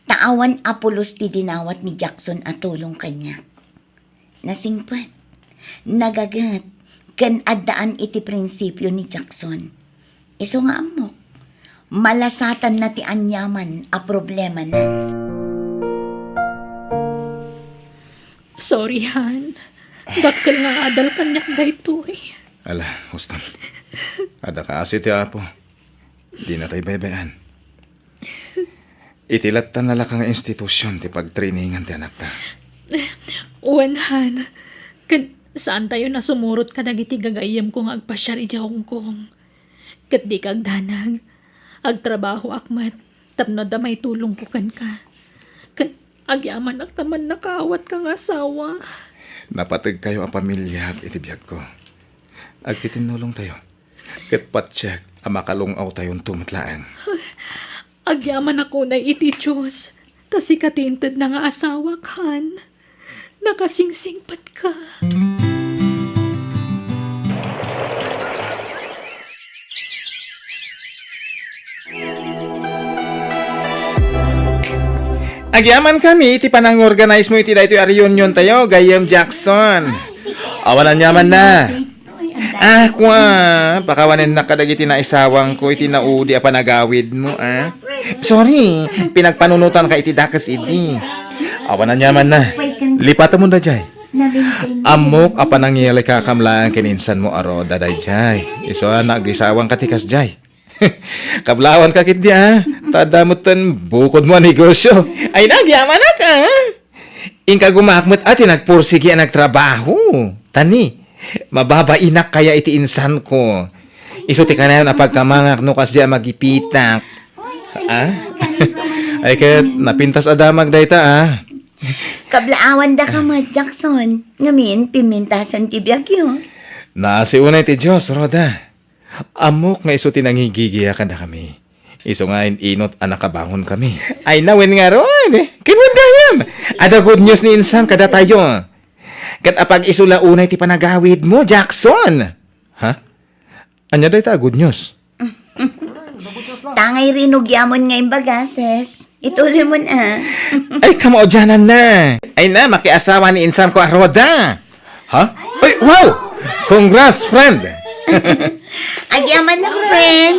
Ta awan a pulos ti dinawat ni Jackson a tulong kaniak. Nasingpet, nagaget, ken addaan iti prinsipio ni Jackson. Isu nga ammok, malasatanna ti aniaman a problemana. Sorry, Han. Dakkel nga adal kaniak daytoy. Ala, Houston. Adda kaasi ti Apo. Dina tay baybay-an. Iti latta nalaka nga institusion ti pagtrainingan ti anakta. Wen, Han. Ken saantayo nasumurot kadagiti gagayyemko nga agpasiar idiay Hong Kong. Ket dika agdanag. Agtrabahoak met tapno adda maitulongko kenka. Ken agyamanak ta mannakaawatka nga asawa. Napategkayo a pamiliak iti biagko. Agtitinnulongtayo. Ket patiek a makalung-awtayonto met laeng. Agyamanak unay iti Dios, ta sika ti intedna nga asawak, Han. Nakasingsingpetka. Agyamankami iti panangorganize mo iti daytoy a reunion tayo, gayyem Jackson. Awan aniamanna. Ah, kua, pakawanennak kadagiti naisawangko iti naudi a panagawidmo, ah. Sorry, pinagpanunotanka iti dakes idi. Awan aniamanna. Lipatemon daydiay. Ammok a panangiyalika kam laeng ken insanmo a Rhoda daydiay. Isu a naagisawangka ti kasdiay. Kablawanka ketdi, ah. Ta adda metten bukodmo a negosio. Ay, nagyamanak, ah. Inka gumaak met a ti nagpursigi a nagtrabaho. Tani, mababainak kaya iti insanko. Isu ti kanayon a pagkamangak no kasdiay a magipitak. Ah? Ay ket, napintas a damag dayta, ah. Kablaawandaka met, Jackson. Ngamin, pimmintasan ti biagyo. Naasi unay ti Dios, Rhoda. Ammok nga isu ti nangigigia kadakami. Isu nga in-inut a nakabangonkami. Ay, nawen ngarud. Ken wen gayam. Adda good news ni insan kadatayo. Ket apag-isu la unay ti panagawidmo, Jackson. Ha? Ania dayta a good news? Tangay rinugiamon nga imbaga, sis. Ituloy mo na. Ay, kamaudianan na. Ay na, makiasawa ni insan ko a Rhoda. Ha? Ay, wow! Congrats, friend! Agyaman na, friend.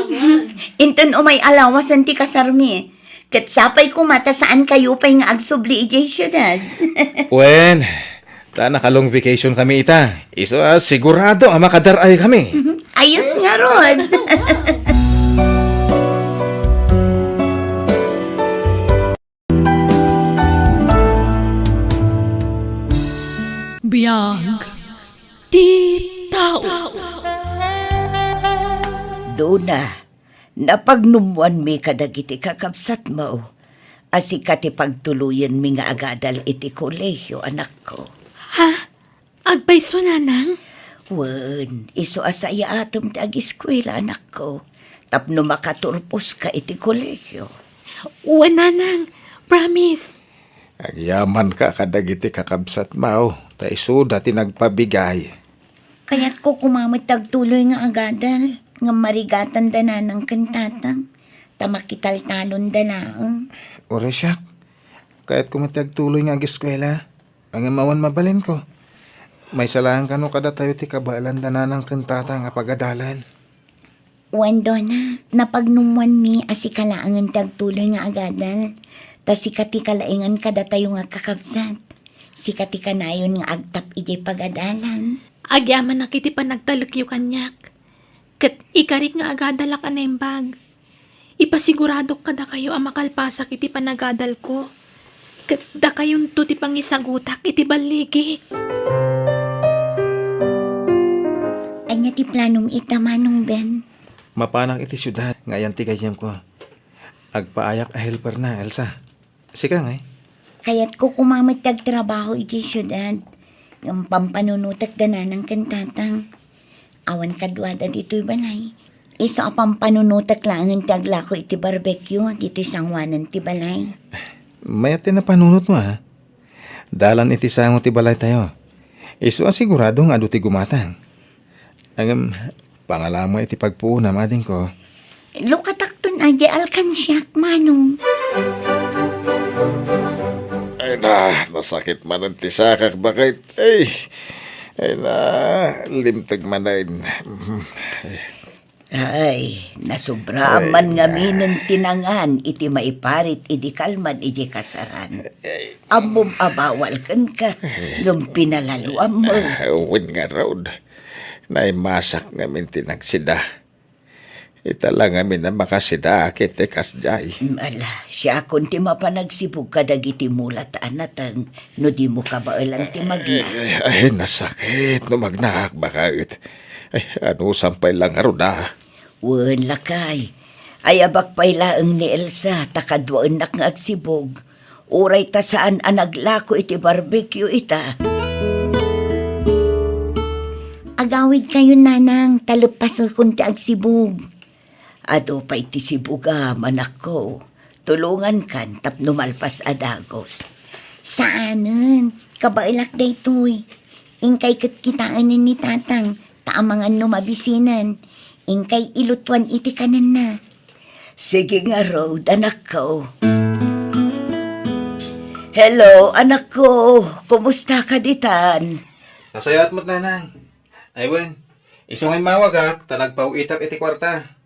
Inton umay alawasan ti kasarmi. Ket sapay koma ta saan kayo pay nga agsubli idiay siudad. Wen, ta naka-long vacation kami ita. Isu a sigurado a makadar-ay kami. Ayos ngarud. Biag ti tao. Duna, napagnummoanmi kadagiti kakabsatmo a sika ti pagtuloyenmi nga agadal iti kolehio, anakko. Ha? Agpayso, nanang? Wen, isu a sayaatem ti agiskuela, anakko, tapno makaturposka iti kolehio. Wen, nanang. Promise. Agyamanka kadagiti kakabsatmo, ta isuda ti nagpabigay. Kayatko koma met ti agtuloy nga agadal, ngem marigatan da nanang ken tatang, ta makitaltalon da laeng. Uray siak, kayatko met ti agtuloy nga agiskuela. Ngem awan mabalinko. Maysa laeng kano kadatayo ti kabaelan da nanang ken tatang a pagadalan. Wen, Dona, napagnummoanmi a sika laengen ti agtuloy nga agadal. Ta sika ti kalaengan kadatayo nga kakabsat. Sika ti kanayon nga agtap idiay pagadalan. Agyamanak iti panagtalekyo kaniak. Ket ikarik nga agadalak a naimbag. Ipasiguradok kadakayo a makalpasak iti panagadalko, ket dakayonto ti pangisagutak iti balligi. Ania ti planom ita, Manong Ben? Mapanak iti siudad nga ayan ti gayyemko. Agpaayak a helperna, Elsa. Sika ngay? Kayatko koma met ti agtrabaho iti siudad. Ngem pampanunotek da nanang ken tatang. Awan kaduada ditoy balay. Isu a pampanunotek laengen ti aglako iti barbecue ditoy sangoanan ti balay. Mayat ti napanunotmo, a. Dalan iti sango ti balaytayo. Isu a sigurado nga adu ti gumatang. Ngem, pangalamo iti pagpuonam, adingko. Lukatakton a di alkansiak, manong. Ay na, nasakit manen ti sakak, baket. Ay, ay na, limteg manen. Ay, nasubra man ngaminen ti nangan iti maiparit idi kalman iti kasaran. Ammom a bawal kenka, ngem pinalaluam met. Ah, wen ngarud, naimasak ngamin ti nagsida. Ita la ngamin a makasida ket ti kasdiay. Mm, ala, siakon ti mapan agsibug kadagiti mulat a nateng no dimo kabaelan ti magna. Ay, ay, ay, nasakit no magnaak, baket. Ay, anusam pay la ngarud a. Wen, lakay. Ayabak pay laeng ni Elsa ta kaduaennak nga agsibug. Uray ta saan a naglako iti barbecue ita. Agawidkayon, nanang, ta leppasekon ti agsibug. Adu pay ti sibugam, anakko. Tulongankan tapno malpas a dagus. Saanen, kabaelak daytoy. Inkay ket kitaenen ni tatang, ta amangan no mabisinan. Inkay ilutuan iti kanenna. Sige ngarud, anakko. Hello, anakko. Kumusta ka ditan? Nasayaat met, nanang. Ay wen, isu nga immawagak ta nagpaw-itak iti kuarta.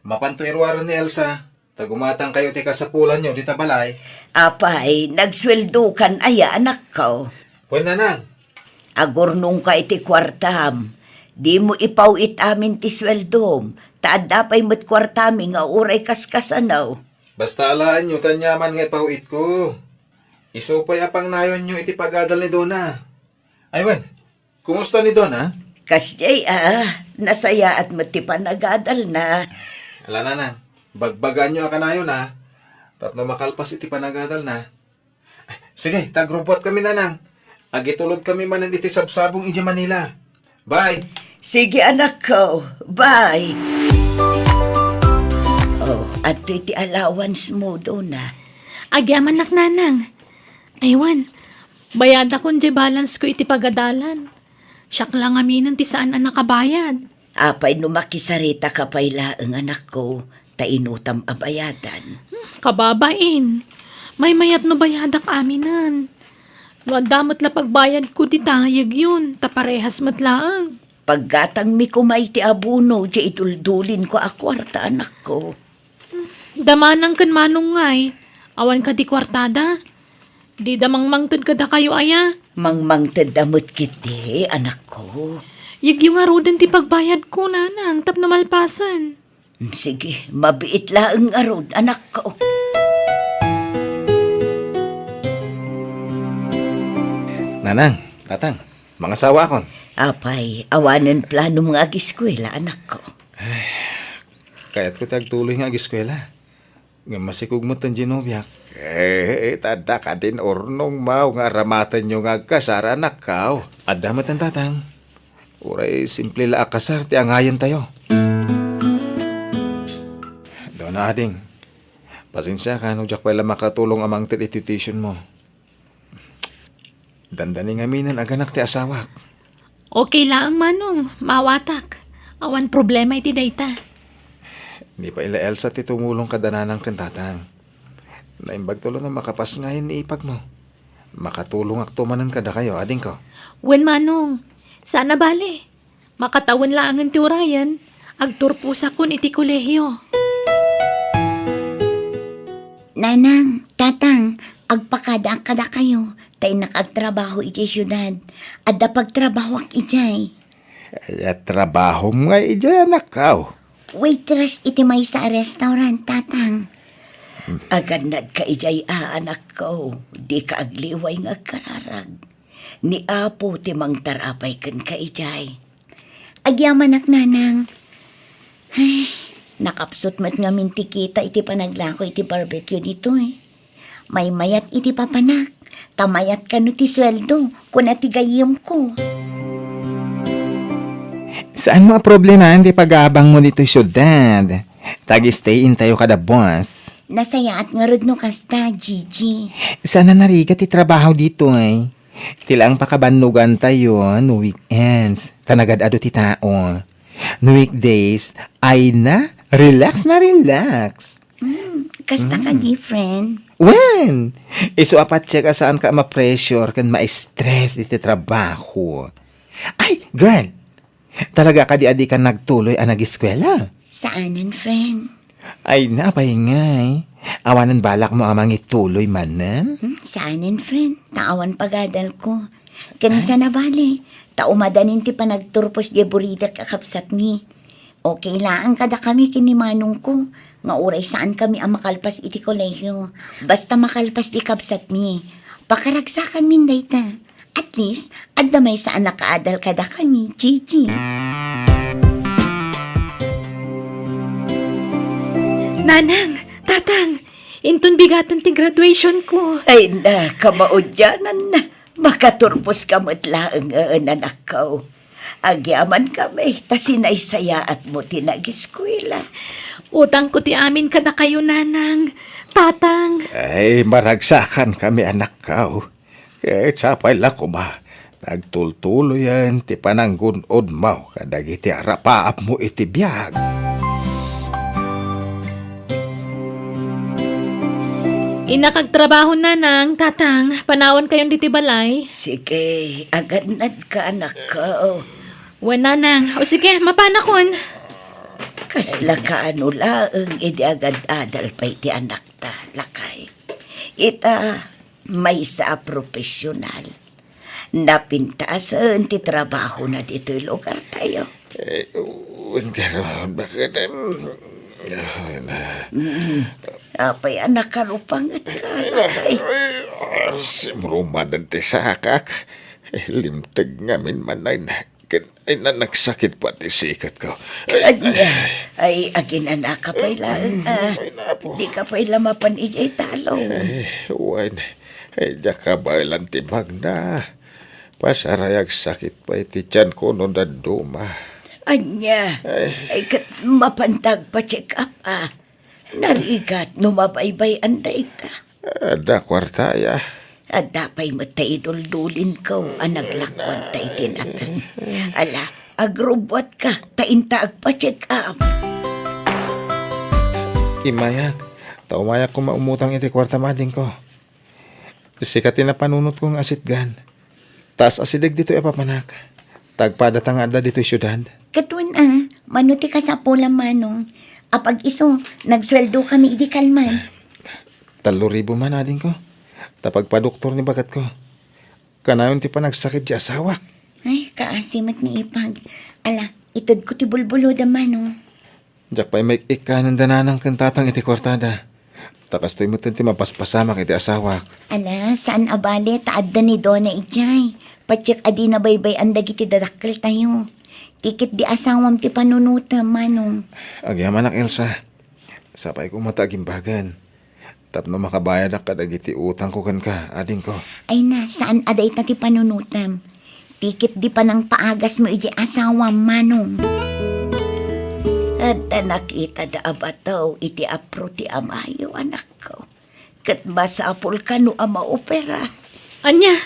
Mapanto iruaren ni Elsa, ta gumatangkayo ti kasapulanyo dita balay. Apay, nagsueldokan aya, anakko? Wen, nanang. Agurnongka iti kuartam. Dimo ipaw-it amin ti sueldom, ta adda pay met kuartami nga uray kaskasano. Basta alaenyo ta aniaman nga ipaw-itko. Isu pay a pangnayonyo iti pagadal ni Dona. Ay wen, kumusta ni Dona? Kasdiay a, nasayaat met ti panagadalna. Ala, nanang, bagbagaanyo a kanayona, tapno makalpas iti panagadalna. Sige, ta agrubbuatkami, nanang. Agitulodkami manen iti sabsabong idiay Manila. Bye. Sige, anakko. Bye. Oh, adtoy ti allowance mo, Dona. Agyamanak, nanang. Ay wen, bayadakon diay balance ko iti pagadalan. Siak la ngaminen ti saan a nakabayad. Apay no makisaritaka pay laeng, anakko, ta inutam a bayadan? Hmm, kababain. Maymayat no bayadak aminen. No adda met la pagbayadko dita, yegyon, ta parehas met laeng. Paggatangmi koma iti abono diay iduldulinko a kuarta, anakko. Damanang ken manong ngay, awan kadi kuartada? Dida mangmangted kadakayo aya? Mangmangtedda met ketdi, anakko. Yegyo ngaruden ti pagbayadko, nanang, tapno malpasen. Mm, sige, mabiit laeng ngarud, anakko. Nanang, tatang, mangasawaakon. Apay, awanen planom nga agiskuela, anakko? Kayatko ti agtuloy nga agiskuela. Ngem masikog met ti nobiak. Eh, adda kadin urnongmo nga aramatenyo nga agkasar, anakko? Adda met, tatang. Uray simple la a kasar ti angayentayo. Dona, ading, pasensiaka no diak pay la makatulong a mangted iti tuitionmo. Dandani ngaminen a ganak ti asawak. Okay laeng, manong, maawatak. Awan problema iti dayta. Ni pay la Elsa ti tumulong kada nanang ken tatang. Naimbagto la no makapasngayam ni ipagmo. Makatulongakto manen kadakayo, adingko. Wen, manong, saan a bale. Makatawen laengen ti urayen, agturposakon iti kolehio. Nanang, tatang, agpakadaak kadakayo, ta innak agtrabaho iti siudad. Adda pagtrabahoak idiay. Aya trabahom nga idiay, anakko? Waitress iti maysa a restaurant, tatang. Agannadka idiay a, anakko, dika agliway nga agkararag. Ni Apo ti mangtarapay kenka idiay. Agyamanak, nanang. Ay, nakapsut met ngamin ti kita iti panaglako iti barbecue ditoy. Maymayat iti papanak, ta mayat kano ti sueldo, kuna ti gayyemko. Saanmo a problemaen ti pag-aabangmo ditoy siudad? Tag-stay-in tayo kada boss. Nasayaat ngarud no kasta, Gigi. Saan a narigat ti trabaho ditoy? Ti laeng pakabannogantayo no weekends, ta nagad-adu ti tao. No weekdays, ay na, relax na relax. Mm, kasta ka, Mm. different. Wen! Isu a patse ka saan ka ma-pressure ken ma-stress iti trabaho. Ay, girl! Talaga kadi a dika nagtuloy a nag-eskuela? Saanen, friend. Ay, napay ngay. Awanen balakmo a mangituloy manen? Hmm, saanen, friend. Ta awan pagadalko. Ken saan a bale, ta umadanin ti panagturpos diay buridak a kabsatmi. Okay laeng kadakami ken ni manongko, nga uray saankami a makalpas iti kolehiyo. Basta makalpas ti kabsatmi, pakaragsakanmin dayta. At least, adda maysa a nakaadal kadakami, Gigi. Nanang, Tatang, inton bigaten ti graduation ko. Ay na, kamaudiananna. Makaturpos ka met laeng, eh, anakko. Agyaman kami, ta sinaysayaatmo ti nag-eskuela. Utangko ti amin kadakayo, Nanang, Tatang. Ay, maragsakan kami, anakko. Ket sapay la koma, nagtultuloyen ti pananggun-odmo kadagiti arapaapmo iti biag. Innak agtrabaho, Nanang, Tatang, panawankayon ditoy balay. Sige, agannadka, anakko. Wen, Nanang. O sige, mapanakon. Kasla kaano laeng idi agad-adal pay ti anakta, lakay. Ita, maysa a profesional. Napintasen ti trabahona ditoy lugartayo. Eh, wen, karon, bakit, em, ah, na. Mm. Apay a nakarupangetka, lakay? Ay, ah, simrumaden ti sakak. Eh, limteg ngamin man ay na-, ken, ay, na-, nagsakit pay ti sikatko. Ay, ania? Ay, aginanaka pay laeng, ah. Ay, napo. Dika pay la mapan idiay talong. Ay, wen. Ay, diak kabaelan ti magna. Pasarayag sakit pay ti tianko no dadduma. Ania? Ay. Ay, ket mapanta agpa-check up, ah. Narigat no mabaybay-an dayta. Adda kuarta, ya. Adda pay met ta iduldulinko a naglakuanta iti nateng. Ala, agrubbuatka, ta inta agpa-check up. Immayak, ta umayak koma umutang iti kuartam, adingko. Sika ti napanunotko nga asitgan. Ta as-asideg ditoy a papanak. Ta agpadata nga adda ditoy siudad. Ket wen a, mano ti kasapulam, manong? Apag-isu, nagsueldo kami idi kalman. Tallo ribu man, adingko. Ta pagpadoktor ni baketko. Kanayon ti panagsakit ti asawak. Ay, kaasi met ni ipag. Ala, itedko ti bulbulodam, manong. Diak pay maik-ikkanen da nanang ken tatang iti kuartada. Ta kastoy met ti mapaspasamak iti asawak. Ala, saan a bale ta adda ni Dona idiay. Patiek a dina baybay-an dagiti dadakkeltayo. Ti ket di asawam ti panunotem, manong. Agyamanak, Elsa. Sapay koma ta agimbagen. Tapno makabayadak kadagiti utangko kenka, adingko. Ay na, saan a dayta ti panunotem. Ti ket di panangpaagasmo iti asawam, manong. Adda nakitada a bato iti apro ti amayo, anakko. Ket masapul kano a maopera. Ania?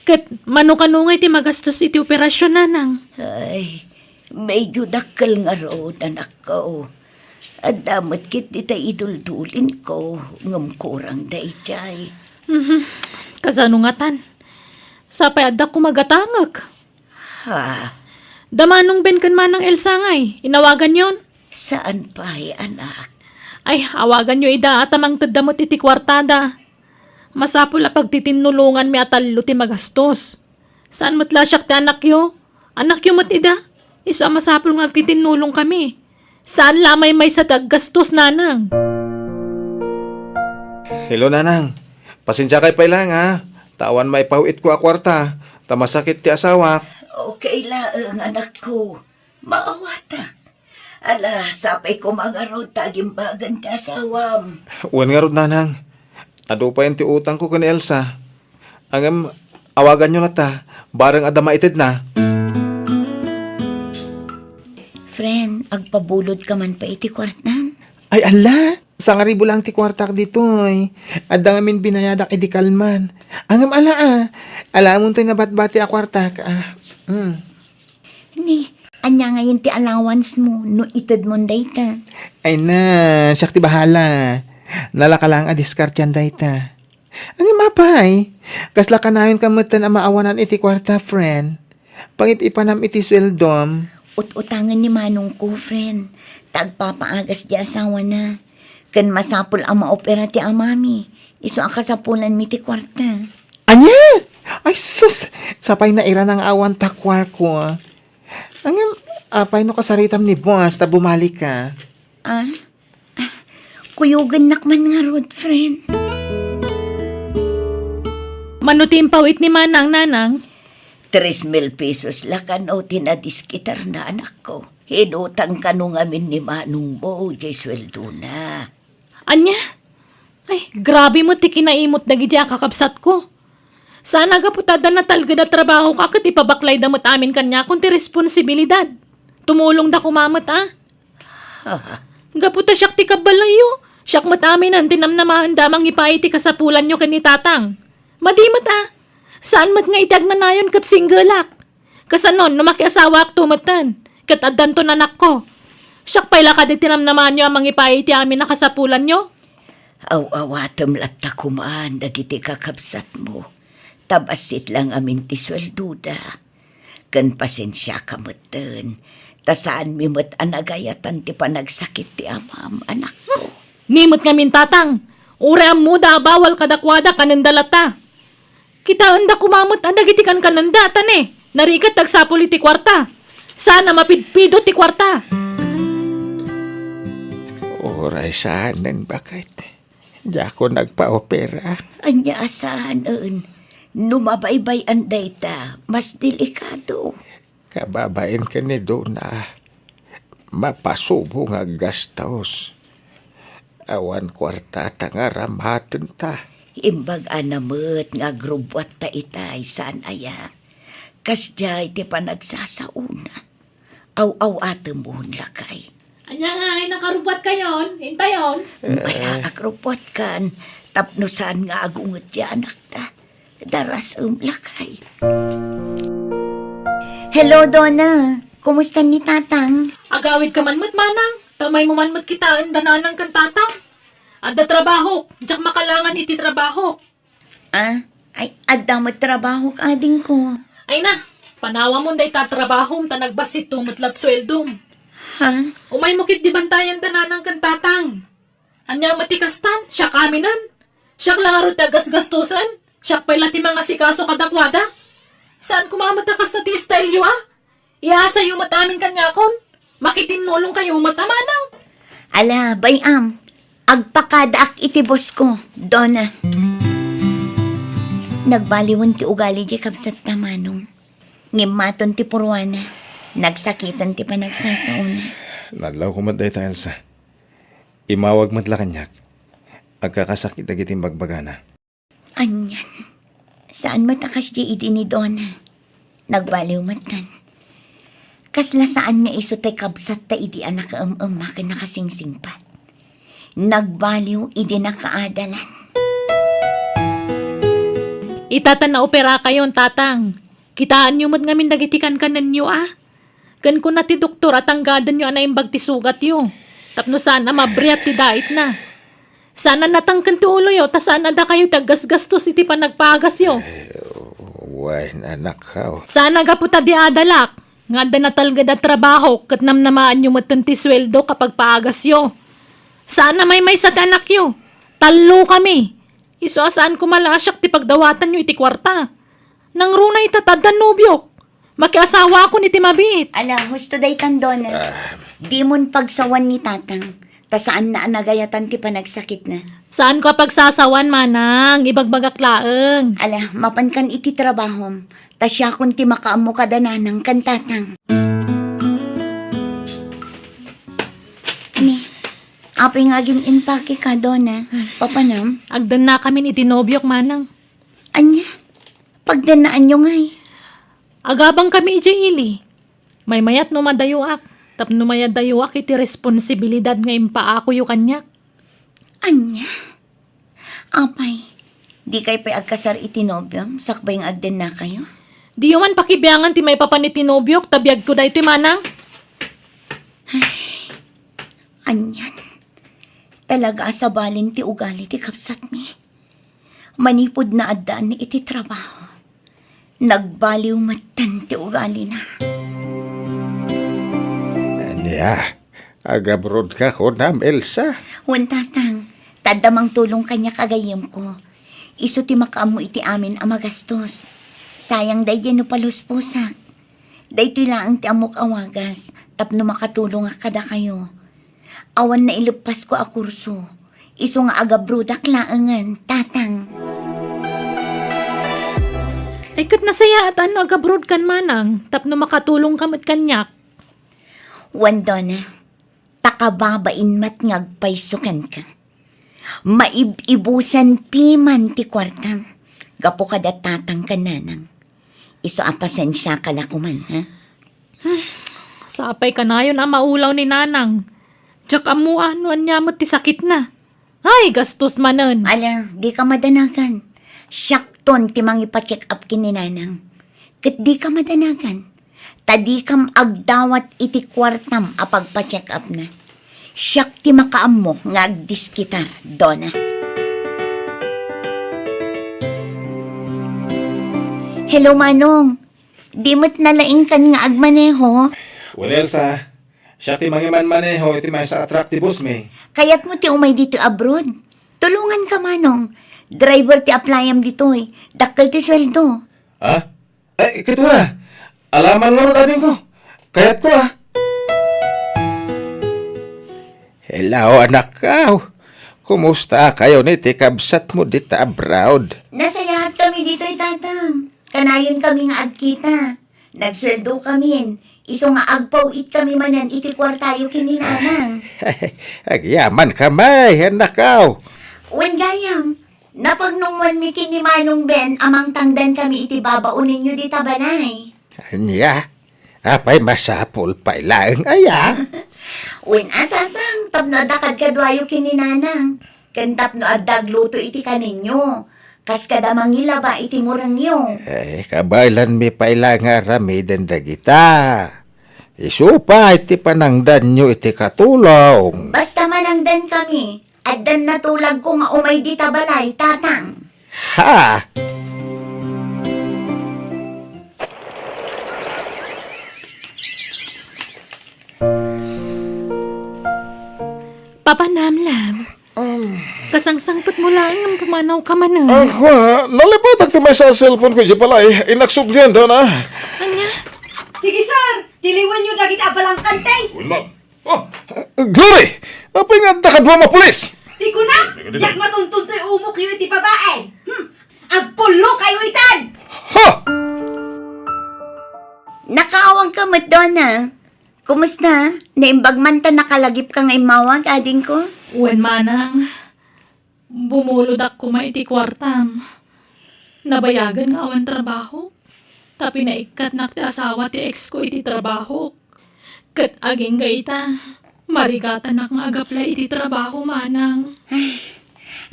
Ket mano kano ngay ti magastos iti operasion, nanang? Ay, medyo dakkel ngarud, anakko. Adda met ket dita iduldulinko, ngem kurang daydiay. Mhm. Kasano ngatan? Sapay adda koma gatangek. Ha? Da Manong Ben ken Manang Elsa ngay, inawaganyon? Saan pay, anak? Ay, awaganyo ida, ta mangtedda met iti kuartada. Masapul a pagtitinulonganmi a tallo ti magastos. Saan met la siak ti anakyo? Anakyo met ida. Isu a masapul nga agtitinulongkami. Saan la a maymaysa ti aggastos, nanang. Hello, nanang. Pasensiakay pay laeng, ha? Ta awan maipaw-itko a kuarta, ta masakit ti asawak. Okay laeng, anakko. Maawatak. Ala, sapay koma ngarud ta agimbagen ti asawam. Wen ngarud, nanang. Adu payen ti utangko ken ni Elsa. Ngem, awaganyo latta, bareng adda maitedna. Friend, agpabulodka man pay iti kuartan? Ay, ala! Sangaribu laeng ti kuartak ditoy. Adda ngamin binayadak idi kalman. Ngem ala, a. Alaem toy nabatbati a kuartak, a. Hmm. Ni, ania ngayen ti allowance mo no itedmon dayta? Ay na, siak ti bahala. Nalaka laeng a diskartean dayta. Ngem apay, kasla kanayon ka metten a maawanan iti kuarta, friend? Pangip-ipanam iti sueldom. Ut-utangen ni manongko, friend. Ta agpapaagas ti asawana. Ken masapul a maopera ti amami. Isu a kasapulanmi ti kuarta. Ania? Ay sus! Sapay nairana nga awan ta kuarko. Ngem, apay no kasaritam ni boss ta bumalik ka? Ah? Kuyogennak man ngarud, friend. Mano ti impawit ni Manang, Nanang? Tres mil pesos la kano ti nadiskitarna, anakko. Inutang kano ngamin ni manongmo, diay sueldona. Ania? Ay, grabe met ti kinaimot dagiti a kakabsatko. Saan a gapu ta adda natalged a trabahok a ket ipabaklayda met amin kaniakon ti responsibilidad. Tumulongda koma met a. Gapu ta siak ti kabbalayyo, siak met aminen ti namnamaenda a mangipaay iti kasapulanyo ken ni Tatang. Madi met a. Saan met nga iti agnanayon ket singgelak. Kasanon no makiasawaakto metten, ket addanton anakko. Siak pay la kadi ti namnamaanyo a mangipaay iti amin a kasapulanyo? Aw-awatem latta koman dagiti kakabsatmo. Ta bassit la ngamin ti sueldoda. Ken pasensiaka metten, ta saanmi met a nagayatan ti panagsakit ti amam, anakko. Ni met ngamin, Tatang, uray ammoda a bawal kadakuada kanenda latta. Kitaenda koma met a dagiti kankanenda, ta ne, narigat ti agsapul iti kuarta. Saan a mapidpidot ti kuarta. Uray saanen, baket. Diakon agpaopera. Ania a saanen? No mabaybay-an dayta, mas delikado. Kababain ken ni Dona, mapasubo nga aggastos. Awan kuarta ta nga aramatenta. Imbag-ana met nga agrubbuatta itay, saan aya? Kasdiay ti panagsasaona. Aw-aw-atemon, lakay. Ania nga, ay nakarubbuatkayon? Intayon? Ala, agrubbuatkan. Tapno saan nga agunget ti anakta. Darasem, lakay. Hello, Dona. Kumusta ni Tatang? Agawidka man met, Manang. Ta umaymo man met kitaen da Nanang ken Tatang. Adda trabahok. Diak makalangan iti trabahok. Ah, ay, adda met trabahok, adingko. Ay na, panawamon dayta trabahom ta nagbassit to met la ti sueldom. Ha? Umaymo ketdi bantayan da Nanang ken Tatang. Ania met ti kastan? Siak aminen? Siak la ngarud ti aggasgastosen? Siak pay la ti mangasikaso kadakuada? Saan koma met a kasta ti style yo, a? Iyasayo met amin kaniakon. Makitinnulongkayo met a, Manang. Ala, bay-am. Agpakadaak iti boss ko, Dona. Nagbaliwen ti ugali diay kabsatta, Manong. Ngem maton ti purwana. Nagsakiten ti panagsasaona. Nadlawko met dayta, Elsa. Imawag met la kaniak. Agkakasakit dagiti imbagbagana. Anian? Saan met a kasdiay idi ni Dona. Nagbaliw metten. Kasla saan nga isu ti kabsatta idi a nakaem-emma ken nakasingsingpat. Nagbaliw idi nakaadalan. Ita ta naoperakayon, Tatang. Kitaenyo met ngamin dagiti kankanenyo, a? Ken kuna ti doktor a tanggadenyo a naimbag ti sugatyo, tapno saan a mabriat ti daitna. Saan a natangken ti uloyo, ta saan a dakayo ti aggasgastos iti panagpaagasyo. Eh, wen, anak, aw. Saan a gapu ta di adalak, nga adda natalged a trabaho, ket namnamaanyo metten ti sueldo ket pagpaagasyo. Saan a maymaysa ti anakyo. Tallo kami. Isu a saan koma la a siak ti pagdawatanyo iti kuarta. Nangruna ita ta addan nobiok. Makiasawakon iti mabiit. Ala, husto daytan, Dona. Ah. Dimon pagsawan ni Tatang. Ta saanna a nagayatan ti panagsakitna. Saanko a pagsasawan, Manang. Ibagbagak laeng. Ala, mapankan iti trabahom. Ta siakon ti makaammo kada Nanang ken Tatang. Ni, Apay nga agin-impake ka, Dona? Papanam? Agdennakamin iti nobiok, manang. Ania? Pagdennaanyo ngay? Agabangkami idiay ili. Maymayat no madayoak, tapno mayadayoak iti responsibilidad nga impaakoyo kaniak. Ania? Apay, dikay pay agkasar iti nobiom sakbay nga agdennakayo? Diyo man pakibiangan ti maipapan iti nobiok, ta biagko daytoy, manang. Anian, talaga a sabalen ti ugali ti kabsatmi. Manipud naaddaan iti trabaho, nagbaliw metten ti ugalina. Ania? Agabrodka kunam, Elsa? Wen, Tatang. Ta adda mangtulong kaniak a gayyemko. Isu ti makaammo iti amin a magastos. Sayang daydiay no palusposak. Daytoy laeng ti ammok a wagas tapno makatulongak kadakayo. Awan naileppasko a kurso. Isu nga agabrodak laengen, Tatang. Ay, ket nasayaat no agabrodkan, manang, tapno makatulongka met kaniak. Wen, Dona, ta kababain met nga agpayso kenka. Maib-ibusen piman ti kuartam gapu kada Tatang ken Nanang. Isu a pasensiaka la koman, ha? Sapay kanayon a maulaw ni Nanang. Diak ammoan no ania met ti sakitna. Ay, gastos manen. Ala, dika madanagan. Siakton ti mangipa-check up ken ni Nanang. Ket dika madanagan. Ta dikam agdawat iti kuartam a pagpa-check up na. Siak ti makaammo nga agdiskitar, Dona. Hello, Manong. Di met nalaingkan nga agmaneho? Wen, Elsa, siak ti mangimanmaneho iti maysa a truck ti bossmi. Kayatmo ti umay ditoy abroad? Tulonganka, Manong. Driver ti applyam ditoy. Dakkel ti sueldo. Ha? Ay, ket wen a. Alaman ngarud, adingko. Kayatko a. Hello, anakko. Kumusta kayo ni ti kabsatmo dita abroad? Nasayaat kami ditoy, Tatang. Kanayon kami nga agkita. Nagsueldo kami. Isu nga agpaw-it kami manen iti kuartayo ken ni Nanang. Agyaman kami, anakko. Wen gayam, napagnumoanmi ken ni Manong Ben a mangtangdan kami iti babaonenyo dita balay. Ania? Apay masapul pay laeng aya? Wen a, Tatang, tapno adda kadkaduayo ken ni Nanang, ken tapno adda agluto iti kaninyo, kas kada mangilaba iti murengyo. Eh, kabaelanmi pay la nga aramiden dagita. Isu pay ti panangdanyo iti katulong. Basta manangdan kami, addan natulagko nga umay dita balay, Tatang. Ha! Papa Namlab, Um, kasangsangpetmo laeng nga pumanawka manen. Ah, kua, nalipatak ti maysa a cellphone ko idiay balay. Innak sublian, Dona. Ania? Sige, sir. Tiliwenyo dagiti abalangkantes. Wen, ma'am. Oh, Glory! Apay nga adda kaduam a pulis? Ti kuna, diak matunton toy umokyo iti babae. Hmm. Agpullokayo itan! Ha! Nakaawangka met, Dona. Kumusta? Naimbag man ta nakalagipka nga immawag, adingko? Wen, manang. Bumulodak koma iti kuartam. Nabayagen nga awan trabaho. Ta pinaikkatnak ti asawa ti ex ko iti trabaho. Ket agingga ita, marigatanak nga agaplay iti trabaho, manang. Ay,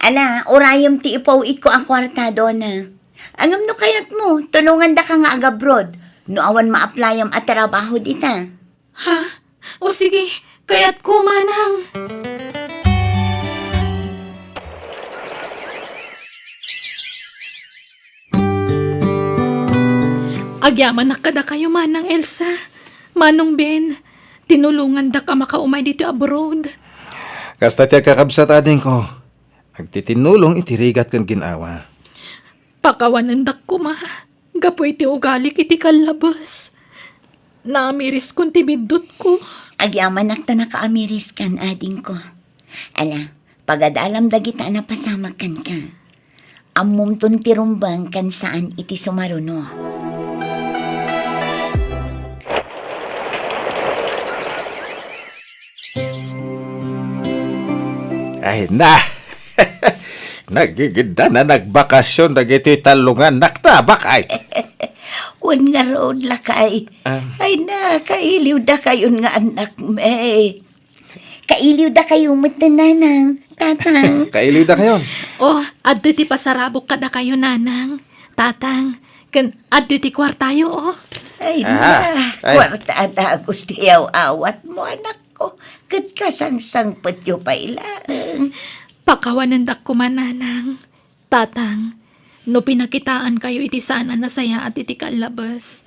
ala, urayem ti ipaw-itko a kuarta, Dona. Ngem no kayatmo, tulongandaka nga agabroad no awan ma-applyam a trabaho dita. Ha? O sige, kayatko, manang. Agyamanak kadakayo, Manang Elsa. Manong Ben, tinulongandak a makaumay ditoy abroad. Kasta ti agkakabsat, adingko. Agtitinulong iti rigat ken gin-awa. Pakawanendak koma gapu iti ugalik iti kallabes. Naamiriskon ti biddutko. Agyamanak ta nakaamiriskan, adingko. Ala, pagadalam dagita a napasamak kenka. Ammomton ti rumbeng ken saan iti sumaruno. Ay na! Nagigiddan a nagbakasyon dagiti tallo nga annakta, baket. Wen ngarud, lakay. Ah. Ay na, kailiwdakayon nga annakmi. Kailiwdakayo met, nanang, tatang. Kailiwdakayon. Oh, adtoy ti pasarabok kadakayo, nanang, tatang. Ken adtoy ti kuartayo, oh. Ay, Aha. na, Ay. Kuarta a dagus ti aw-awatmo, anakko. Ket kasangsangpetyo pay laeng. Pakawanendak koma, nanang. Tatang, no pinakitaankayo iti saan a nasayaat iti kallabes,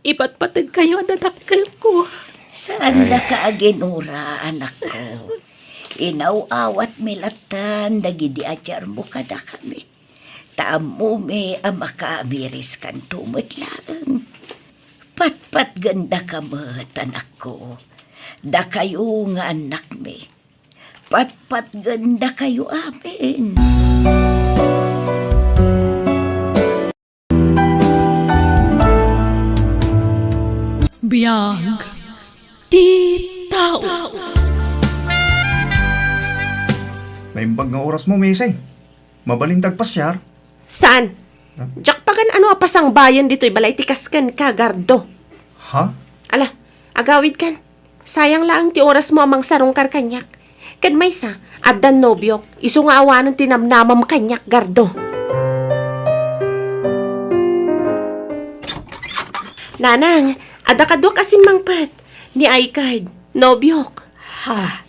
ipatpategkayo a dadakkelko. Saandaka a ginura, anakko. Inaw-awatmi lattan dagidi atiarmo kadakami. Ta ammomi a makaamiriskanto met laeng. Patpatgendaka met, anakko. Dakayo nga annakmi. Patpatgendakayo amin. Biag ti tao. Naimbag nga orasmo, Missy. Mabalin ta agpasiar? Saan? Huh? Diak pagan-ano a pasangbayen ditoy balay ti kas kenka, Gardo. Ha? Ala, agawidkan. Sayang laeng ti orasmo a mangsarungkar kaniak. Ken maysa, addan nobiok, isu nga awanen ti namnamam kaniak, Gardo. Nanang, adda kaduak a simmangpet. Ni Aykard, nobiok. Ha?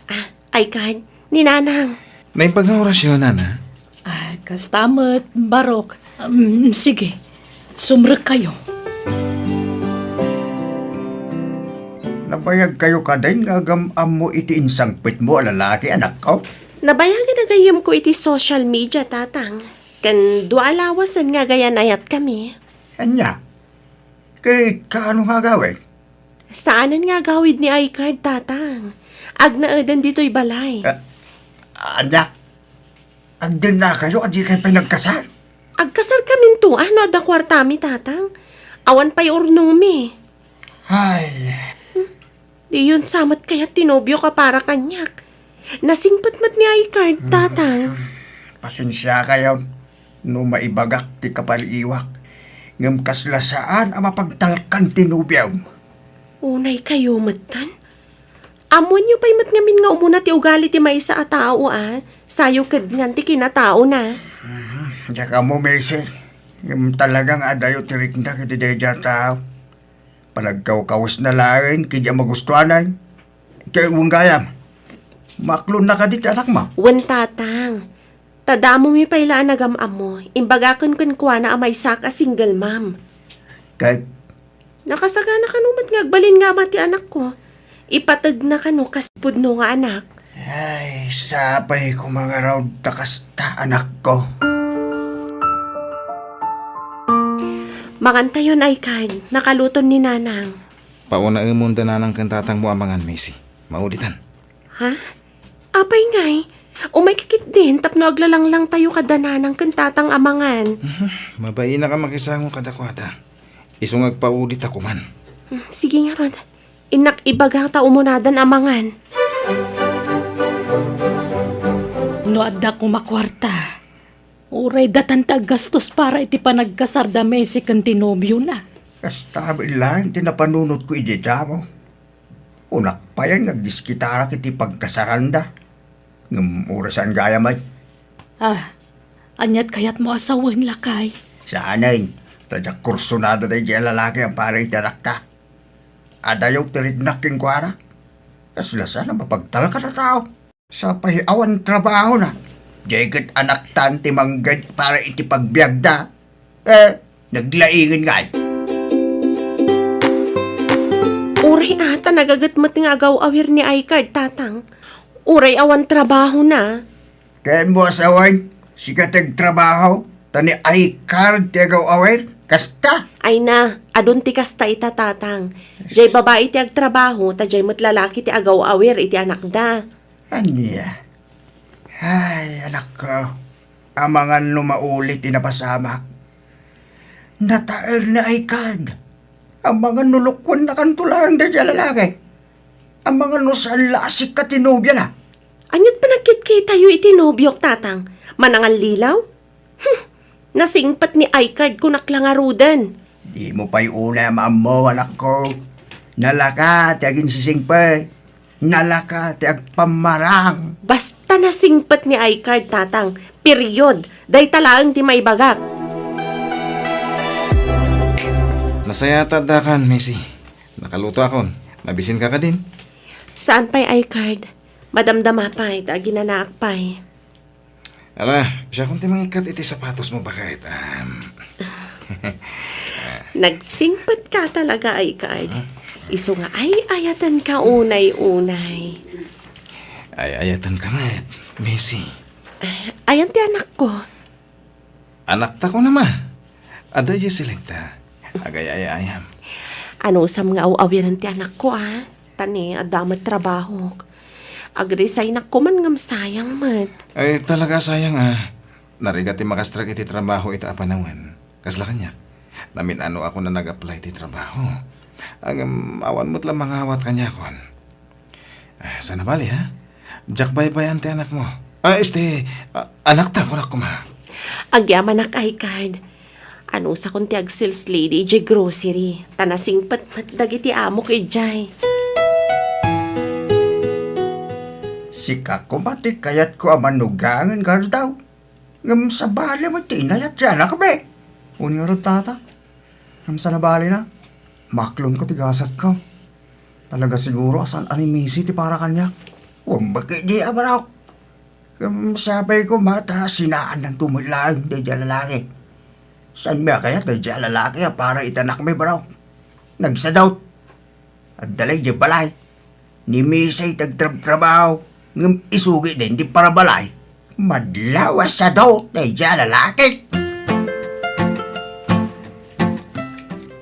Ah, Aykard, ni Nanang. Naimbag nga orasyo, Nana? Ah, kasta met, Barok. Um, sige, sumrekkayo. Nabayagkayo kadin nga agam-ammo iti insangpetmo a lalaki, anakko? Nabayagen a gayyemko iti social media, Tatang. Ken dua a lawasen nga agayanayatkami. Ania? Ket kaano nga agawid? Saanen nga agawid ni Aykard, Tatang. Agnaeden ditoy balay. Ah, ania? Agdennakayo a dikay pay nagkasar? Agkasarkaminto, no adda kuartami, Tatang. Awan pay urnongmi. Ay. Hmm? Diyon sa met kayat ti nobiok a para kaniak. Nasingpet met ni Aykard, Tatang. Pasensiakayon no maibagak ti kapaliiwak, ngem kasla saan a mapagtalkan ti nobiom. Unaykayo metten? Ammoenyo pay met ngamin nga umuna ti ugali ti maysa a tao, a sayo kedngan ti kinataona. Mhm. Diak ammo, Missy. Ngem talaga nga adayo ti riknak iti daydiay a tao. Panagkawkawesna laeng ket diak magustuanan. Ket wen gayam, maaklonna kadi ti anakmo? Wen, Tatang. Ta damomi pay la a nagam-ammo, imbagaken kenkuana a maysak a single mom. Ket? Nakasagana kano met nga agbalin nga ama ti anakko. Ipategna kano kas pudno nga anak. Ay, sapay koma ngarud ta kasta, anakko. Mangantayon, Aykard, nakaluton ni Nanang. Paunaemon da Nanang ken Tatangmo a mangan, Missy. Mauditan. Ha? Apay ngay? Umayka ketdin tapno aglalanglangtayo kada Nanang ken Tatang a mangan. Mhm. Mabainak a makisango kadakuada. Isu nga agpaudita koman. Hmm, sige ngarud. Innak ibaga ta umunadan a mangan. No adda koma kuarta, uray datan ti aggastos para iti panagkasar da Missy ken ti nobiona. Kasta met laeng ti napanunotko idi damo. Kunak payen nga agdiskitarak iti pagkasaranda. Ngem uray saan gayam met. Ah, aniat kayatmo a sawen, lakay? Saanen, ta diak kursunada daydiay a lalaki a para iti anakta. Adayo ti riknak kenkuana. Kasla saan a mapagtalkan a tao. Sapay awan trabahona. Diay ket anaktan ti mangged para iti pagbiagda. Eh, naglaingen ngay. Uray a ta nagaget met nga agaw-awir ni Aykard, Tatang. Uray awan trabahona. Kenmo a sawen, sika ti agtrabaho, ta ni Aykard ti agaw-awir, kasta? Ay na, adun ti kasta ita, Tatang. Diay babai ti agtrabaho, ta diay met lalaki ti agaw-awir iti anakda. Ania? Ay, anakko, amangan no mauli ti napasamak. Nataer ni Aykard. Amangan no lukuennakanto laeng daydiay a lalaki. Amangan no saan la a sika ti nobiana. Ania't panagkitkitayo iti nobiok, Tatang? Manangallilaw? Hmm, nasingpet ni I-card kunak la ngaruden. Dimo pay unay a maammo, anakko. Nalaka ti aginsisingpet. Nalaka ti agpammarang. Basta nasingpet ni I-card, Tatang. Period. Dayta laeng ti maibagak. Nasayaat ta addakan, Macy. Nakalutoakon. Mabisinka kadin? Saan pay I-card? Madamdama pay, ta aginanaak pay. Ala, siakon ti mangikkat iti sapatosmo, baket. Am. Nagsingpetka talaga, I-card. Huh? Isu nga ay-ayatenka unay-unay. Ay-ayatenka met, Macy. Ayan ti anakko. Anakta kunam a. Adda idiay selekta. Agay-ayayam. Anusam nga aw-awiren ti anakko, a. Ta ni, adda met trabahok. Agresignak koman ngem sayang met. Ay, talaga sayang, a. Narigat ti makastrek iti trabaho ita a panawen. Kasla kaniak. Namin-anoakon a nag-apply ti trabaho. Ngem awan met la mangawat kaniakon. Ah, saan a bali, ha? Diak baybay-an ti anakmo. Ah, este, ah, anakta, kunak koma. Agyamanak, I-card. Anusakon ti ag-sales lady idiay grocery, ta nasingpet met dagiti amok idiay. Sika koma ti kayatko a manugangen, Gardaw. Ngem sabali met ti inayat ti anakmi. Wen ngarud, Tata. Ngem saan a balina, maklonko ti gasatko. Talaga siguro a saan a ni Macy ti para kaniak. Wen met ketdi a barok. Ngem sapay koma ta sinaannanto met laeng daydiay a lalaki. Saanmi a kayat daydiay a lalaki a para iti anakmi, barok. Nagsadot. Adda la idiay balay. Ni Macy ti agtrabtrabaho, ngem isu ketdi ti parabalay. Madlaw a sadot daydiay a lalaki.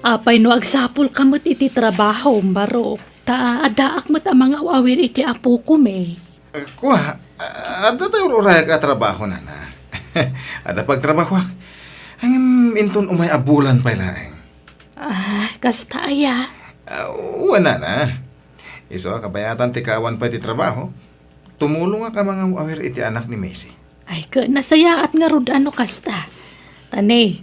Apay no agsapulka met iti trabahom, barok? Ta addaak met a mangaw-awir iti apokon. Eh, kua, a-, adda ti ur-urayak a trabaho, nana. Adda pagtrabahoak. Ngem inton umay a bulan pay laeng. Ah, kasta aya? Ah, wen, nana. Isu a kabayatan ti kaawan pay ti trabaho, tumulongak a mangaw-awir iti anak ni Macy. Ay, ket nasayaat ngarud a no kasta. Ta ne,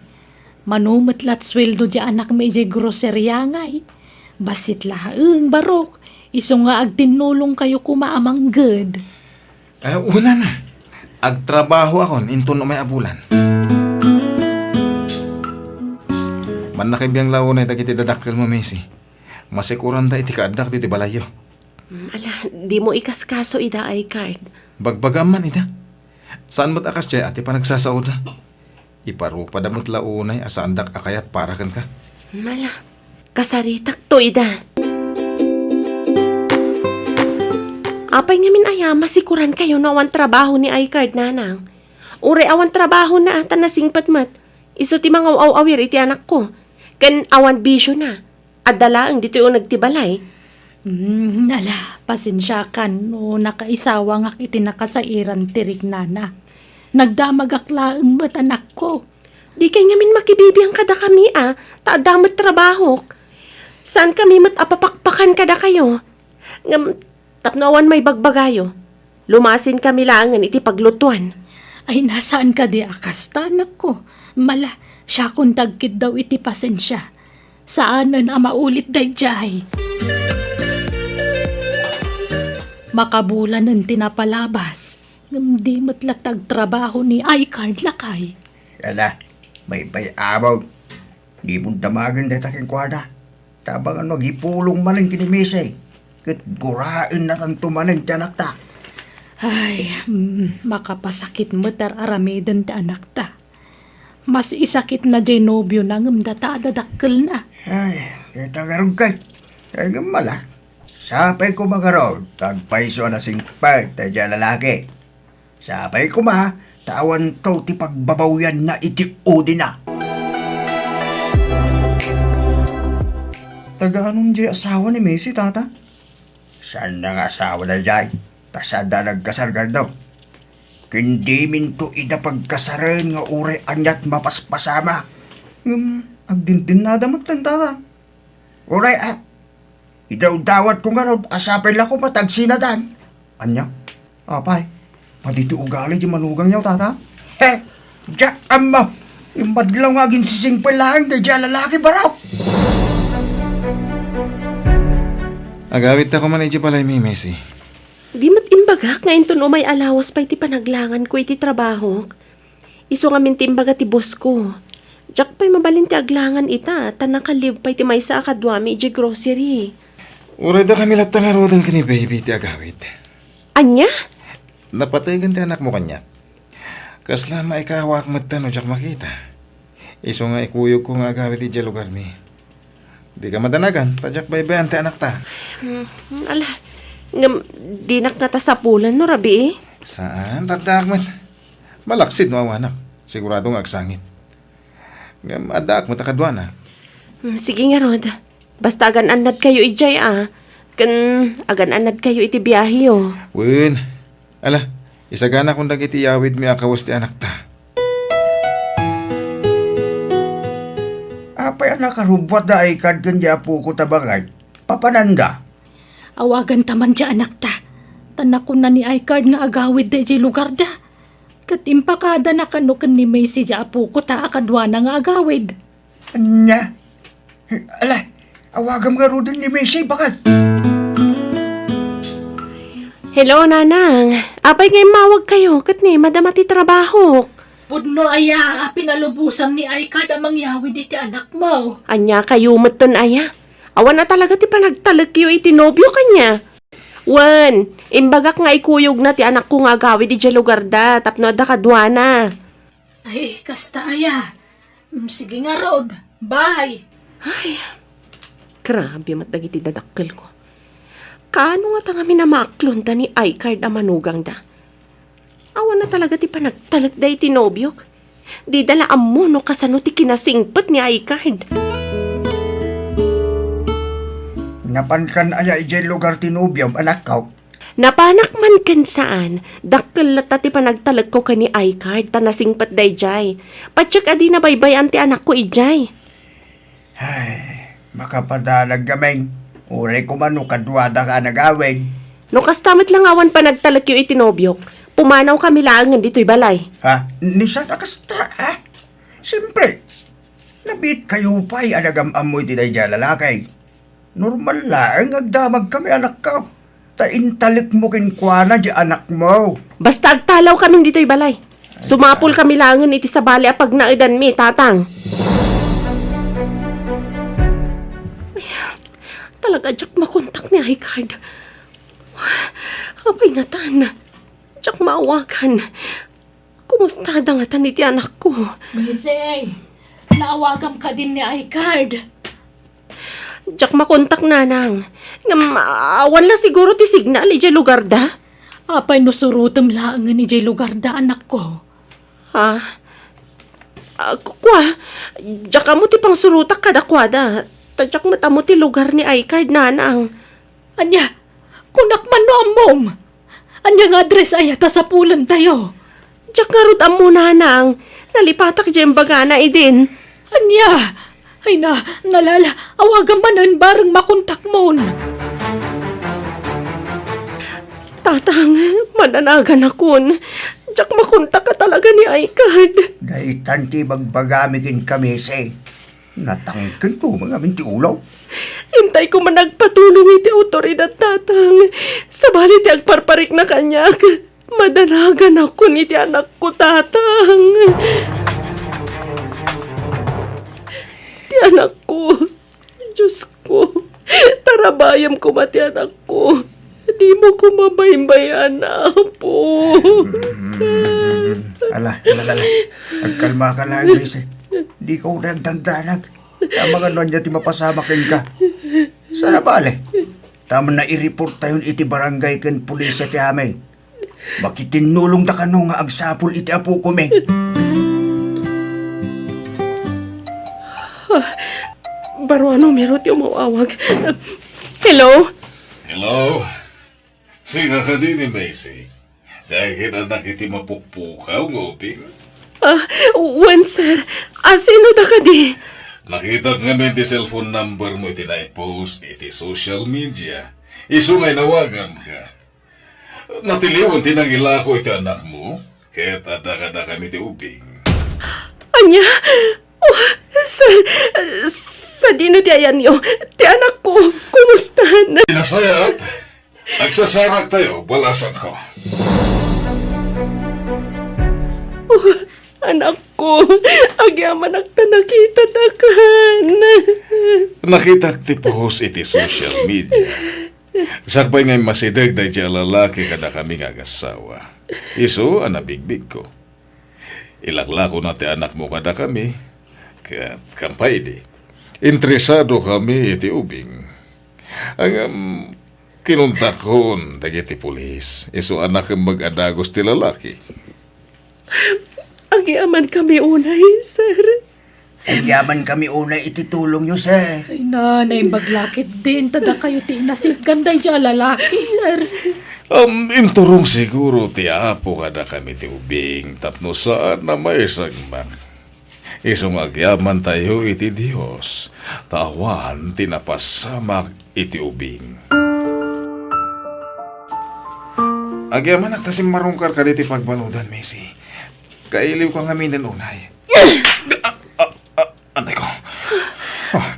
mano met la't sueldo diay anakmi idiay groceria ngay. Bassit laeng, barok. Isu nga agtinnulongkayo koma a mangged. Eh, wen, nana. Agtrabahoakon inton umay a bulan. Mannakabiang la unay dagiti dadakkelmo, Macy. Masikuranda iti kaaddak ditoy balayyo. Mm, ala, dimo ikaskaso ida, I-card. Bagbagam man ida. Saan met a kasdiay a ti panagsasaoda. Iparupada met la unay a saandak a kayat para kenka. Mm, ala, kasaritakto ida. Apay ngamin aya, masikurankayo no awan trabaho ni I-card, nanang? Uray awan trabahona, ta nasingpet met. Isu ti mangaw-awir iti anakko. Ken awan bisiona. Adda laeng ditoy uneg ti balay. Mm, ala, pasensiakan no nakaisawangak iti nakasairan ti riknana. Nagdamagak laeng met, anakko. Dikay ngamin makibibiang kadakami a, ta adda met trabahok. Saankami met a papakpakan kadakayo. Ngem tapno awan maibagbagayo, lumasinkami laengen iti paglutuan. Ay, saan kadi a kasta, anakko. Mala, siakon ti agkiddaw iti pasensia. Saanen a maulit daydiay. Makabulanen ti napalabas, ngem di met latta agtrabaho ni I-card, lakay. Ala, baybay-amon. Dimon damagen dayta kenkuana. Tabang no agipulong manen ken ni Macy, ket guraennatanto manen ti anakta. Ay, mm, makapasakit met ar-aramiden ti anakta. Mas isakitna diay nobiona ngem data a dadakkelna. Ay, dayta ngarud kay. Ay, ngem mala. Sapay koma ngarud, ta agpayso a nasingpet daydiay a lalaki. Sapay koma, ta awanto ti pagbabawianna iti udina. Taga-anom diay asawa ni Macy, Tata? Saanna nga asawa daydiay, ta saanda a nagkasar, Gardaw. Ken diminto ida pagkasaren nga uray aniat mapaspasama. Ngem agdindinada metten, Tata. Uray, a, idawdawatko ngarud a sapay la koma ta agsinadan. Ania? Apay, padi ti ugali ti manugangyo, tata? He, diak ammo. Imbadlaw nga aginsisingpel laeng daydiay a lalaki, baro. Agawidta koman idiay balaymi, Macy. Di met imbagak nga inton umay a lawas pay ti panaglanganko iti trabahok. Isu ngamin ti imbaga ti boss ko. Diak pay mabalin ti aglangan ita, ta naka-leave pay ti maysa a kaduami idiay grocery. Uray dakami latta ngaruden ken ni baby ti agawid. Ania? Napategen ti anakmo kaniak. Kasla maikawaak metten no diak makita. Isu nga ikuyogko nga agawid idiay lugarmi. Dika madanagan, ta diak baybay-an ti anakta. Hmm, ala, ngem dinak ngata sapulan no rabii? Saan, ta addaak met. Malaksid no awanak. Sigurado nga agsangit. Ngem addaak met a kaduana. Hmm, sige ngarud. Basta agan-annadkayo idiay a. Ken agan-annadkayo iti biaheyo. Wen. Ala, isaganakon dagiti yawidmi a kawes ti anakta. Apay a nakarubbuat da I-card ken di apoko ta bangay? Papananda? Awaganta man di anakta. Ta nakuna ni I-card nga agawidda idiay lugarda. Ket impakadana kano ken ni Macy di apoko ta a kaduana nga agawid. Ania? Ala, awagam ngaruden ni Macy, baket. Hello, Nanang. Apay nga immawagkayo ket ni madama ti trabahok? Pudno aya a pinalubosam ni I-card a mangyawid iti anakmo? Ania kayo metten aya? Awan a talaga ti panagtalekyo iti nobiok ania? Wen, imbagak nga ikuyogna ti anakko nga agawid idiay lugarda tapno adda kaduana. Ay, kasta aya. Mm, sige ngarud. Bye. Ay, grabe met dagiti dadakkelko. Kaano ngata ngamin a maaklonda ni I-card a manugangda? Awan a talaga ti panagtalekda iti nobiok. Dida la ammo no kasano ti kinasingpet ni I-card. Napankan aya idiay lugar ti nobiom, anakko? Napanak man ken saan, dakkel latta ti panagtalekko ken ni I-card ta nasingpet daydiay. Patiek a dina baybay-an ti anakko idiay. Ay, makapadalag gamin. Uray koma no kaduada ka a nagawid. No kasta met la nga awan panagtalekyo iti nobiok, pumanawkami laengen ditoy balay. Ha? Ni saan a kasta, ha? Siyempre, nabiit kayo pay a nagam-ammo iti daydiay a lalaki. Normal laeng nga agdamagkami, anakko. Ta intalekmo kenkuana di anakmo. Basta agtalawkamin ditoy balay. Sumapulkami laengen iti sabali a pagnaedanmi, Tatang. Ay, talaga, diak makontak ni I-card. Apay ngatan? Diak maawagan. Kumustada ngatan iti anakko? Macy, naawagam kadin ni I-card? Diak makontak, Nanang. Ngem, awan la siguro ti signal idiay lugarda? Apay no surotem laengen idiay lugarda, anakko? Ha? Ah, ku-, kua, diak ammo ti pangsurotak kadakuada. Ta diak met ammo ti lugar ni I-card, Nanang. Ania? Kunak man no ammom. Ania nga address aya ta sapulentayo? Diak ngarud ammo, Nanang. Nalipatak diay imbagana idin. Ania? Ay na, nalala, awagam manen bareng makontakmon. Tatang, madanaganakon. Diak makontak a talaga ni I-card. Daytan ti ibagbagami kenka, Macy. Natangken ko ngamin ti ulo. Intay ko man agpatulong iti awtoridad, Tatang. Sabali ti agparparikna kaniak. Madanaganakon iti anakko, Tatang. Ti anakko. Diosko, tarabayem koma ti anakko. Dimo koma baybay-an, Apo. Mm, ala, ala, ala. Agkalmaka laeng, Macy. Dika unay agdandanag. Amangan no ania ti mapasamak kenka. Saan a bale? Tama na i-report tayon iti barangay ken pulisya ti amin. Makitinnulongda kano nga agsapul iti apokomi. Ah, baro a numero ti umaw-awag. Hello? Hello? Sika kadi ni Macy? Dagiti anak iti mapukpukaw nga ubing? Ah, wen, sir. Ah, sino da kadi? Nakitak ngamin ti cellphone number mo iti naipost iti social media. Isu nga inawaganka. Natiliwan ti nangilako iti anakmo, ket adda kadakami ti ubing. Ania? Oh, sa, sadino ti ayanyo? Ti anakko, kumustan? Nasayaat, agsasaraktayo, balasangko. Oh, anakko, agyamanak ta nakitatakan. Nakitak ti post iti social media. Sakbay nga immasideg daydiay a lalaki kadakami nga agassawa. Isu a nabigbigko. Ilaklakona ti anakmo kadakami, ket kampay idi, interesadokami iti ubing. Ngem kinuntakon dagiti pulis, isu a nakemmeg a dagus ti lalaki. Agyamankami unay, sir. Agyamankami unay iti tulongyo, sir. Ay na, naimbag la ketdin, ta dakayo ti inasitgan daydiay a lalaki, sir. Um, inturong siguro ti Apo kadakami ti ubing tapno saan a maisagmak. Isu nga agyamantayo iti Dios, ta awan ti napasamak iti ubing. Agyamanak ta simmarungkar kaditi pagbanudan, Macy. Kailiwka ngaminen unay. Ah, ah, ah, anay ko. Ah.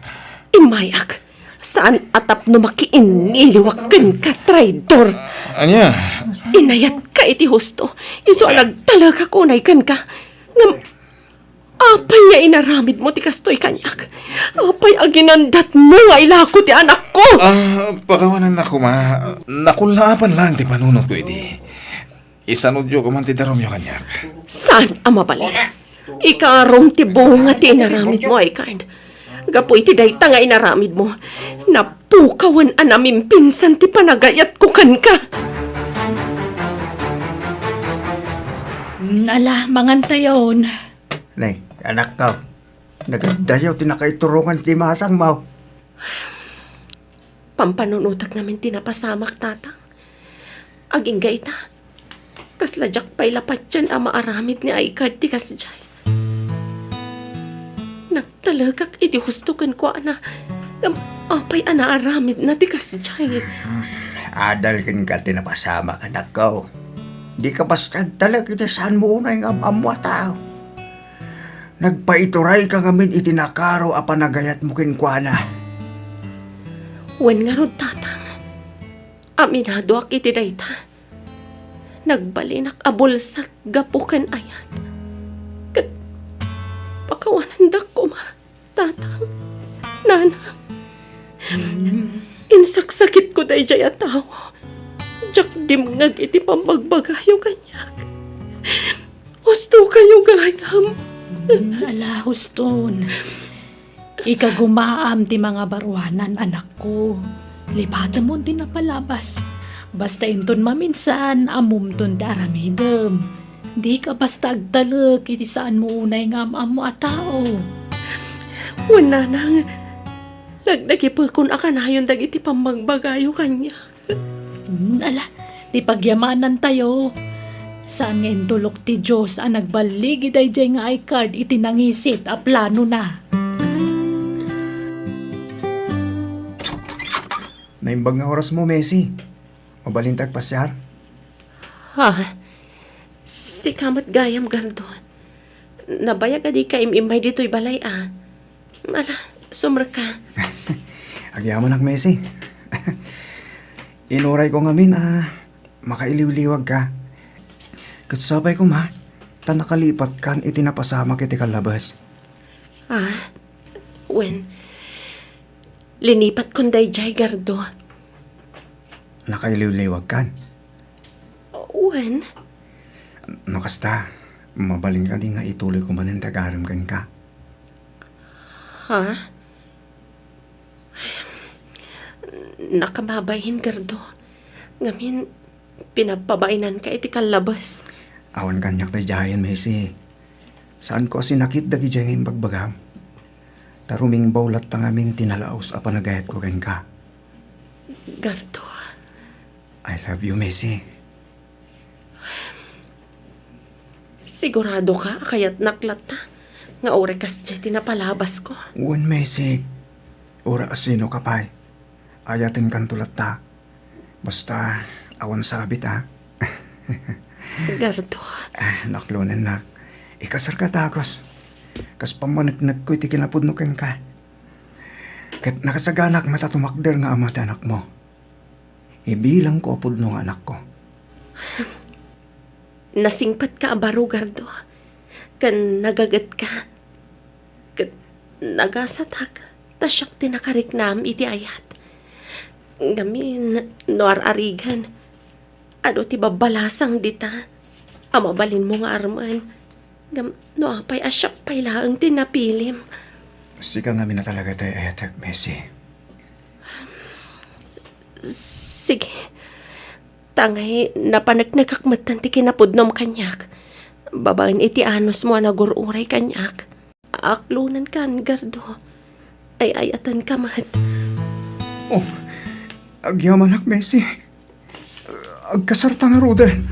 Immayak. Saan a tapno makiinniliwak kenka, traidor. Ania? Inayatka iti husto. Isu a nagtalekak unay kenka. Ngem, apay nga inaramidmo ti kastoy kaniak? Apay a ginandatmo nga ilako ti anakko? Ah, pakawanannak koma. Nakullaapan laeng ti panunotko idi. Isanudyo koma ti darumyo kaniak. Saan a mabalin? Ikarom ti bunga ti inaramidmo, Aykard. Gapu iti dayta nga inaramidmo, napukawen a namimpinsan ti panagayatko kenka. Mm, ala, mangantayon. Nay, anakko, nagaddayaw ti nakaiturongan ti masangmo. Pampanunotak ngamin ti napasamak, Tatang. Agingga ita, kasla diak pay la patien a maaramid ni Aykard ti kasdiay. Nagtalekak iti husto kenkuana, ngem apay a naaramidna ti kasdiay? Hmm, adal kenka ti napasamak, anakko. Dika basta agtalek iti saanmo unay nga am-ammo a tao. Nagpaiturayka ngamin iti nakaro a panagayatmo kenkuana. Wen ngarud, Tatang, aminadoak iti dayta. Nagbalinak a bulsak gapu ken ayat. Ket pakawanandak koma, Tatang, Nanang. Insaksakitko daydiay a tao. Diak dimngeg iti pammagbagayo kaniak. Hustokayo gayam. Mm, ala, huston. Ikagumaam ti mangabaruanan, anakko. Lipatemon ti napalabas. Basta inton maminsan, ammomton ti aramidem. Dika basta agtalek iti saanmo unay nga am-ammo a tao. Wen, Nanang, nagdagipekon a kanayon dagiti pammagbagayo kaniak. Hmm, ala, ti pagyamanantayo. Saan nga intulok ti Dios a nagbaligi daydiay nga iCard iti nangisit a planona. Naimbag nga orasmo, Macy. Mabalinta agpasiar? Ha? Sika met gayam, Gardo. Nabayag a dika im-immay ditoy balay, a. Ala, sumrekka. Agyamanak, Macy. Inurayko ngamin a makailiwliwagka. Ket sapay koma, ta nakalipatkan iti napasamak iti kallabes. Ah, wen, linipatkon daydiay, Gardo. Nakailiwliwagkan? Wen. No kasta, mabalin kadi nga ituloyko manen ti agarem kenka? Ha? Nakababain, Gardo. Ngamin, pinagpabainanka iti kallabes. Awan kaniak daydiayen, Macy. Saanko a sinakit dagidiay nga imbagbagam. Ta rumingbaw latta ngamin ti nalaus a panagayatko kenka. Gardo. I love you, Macy. Siguradoka a kayatnak latta nga uray kasdiay ti napalabasko? Wen, Macy. Uray asinoka pay, ayatenkanto latta. Basta, awan sabit, a. Gardo. Ah, naklonennak. Ikasarka, Takos. Kas pammaneknekko iti kinapudno kenka. Ket nakasaganak met a tumakder nga ama ti anakmo. Ibilangko a pudno nga anakko. Nasingpetka a baro, Gardo. Ken nagagetka. Ket nagasatak ta siak ti nakariknam iti ayat. Ngamin, no ar-arigan, adu ti babbalasang dita a mabalinmo nga armen. Ngem no apay a siak pay laeng ti napilim? Sika ngamin a talaga ti ay-ayatek, Messi. Sige. Tangay napaneknekak metten ti kinapudnom kaniak. Babaen iti anusmo a nagur-uray kaniak. Aklonenkan, Gardo. Ay-ayatenka met. Oh, agyamanak, Messi. Agkasarta ngaruden.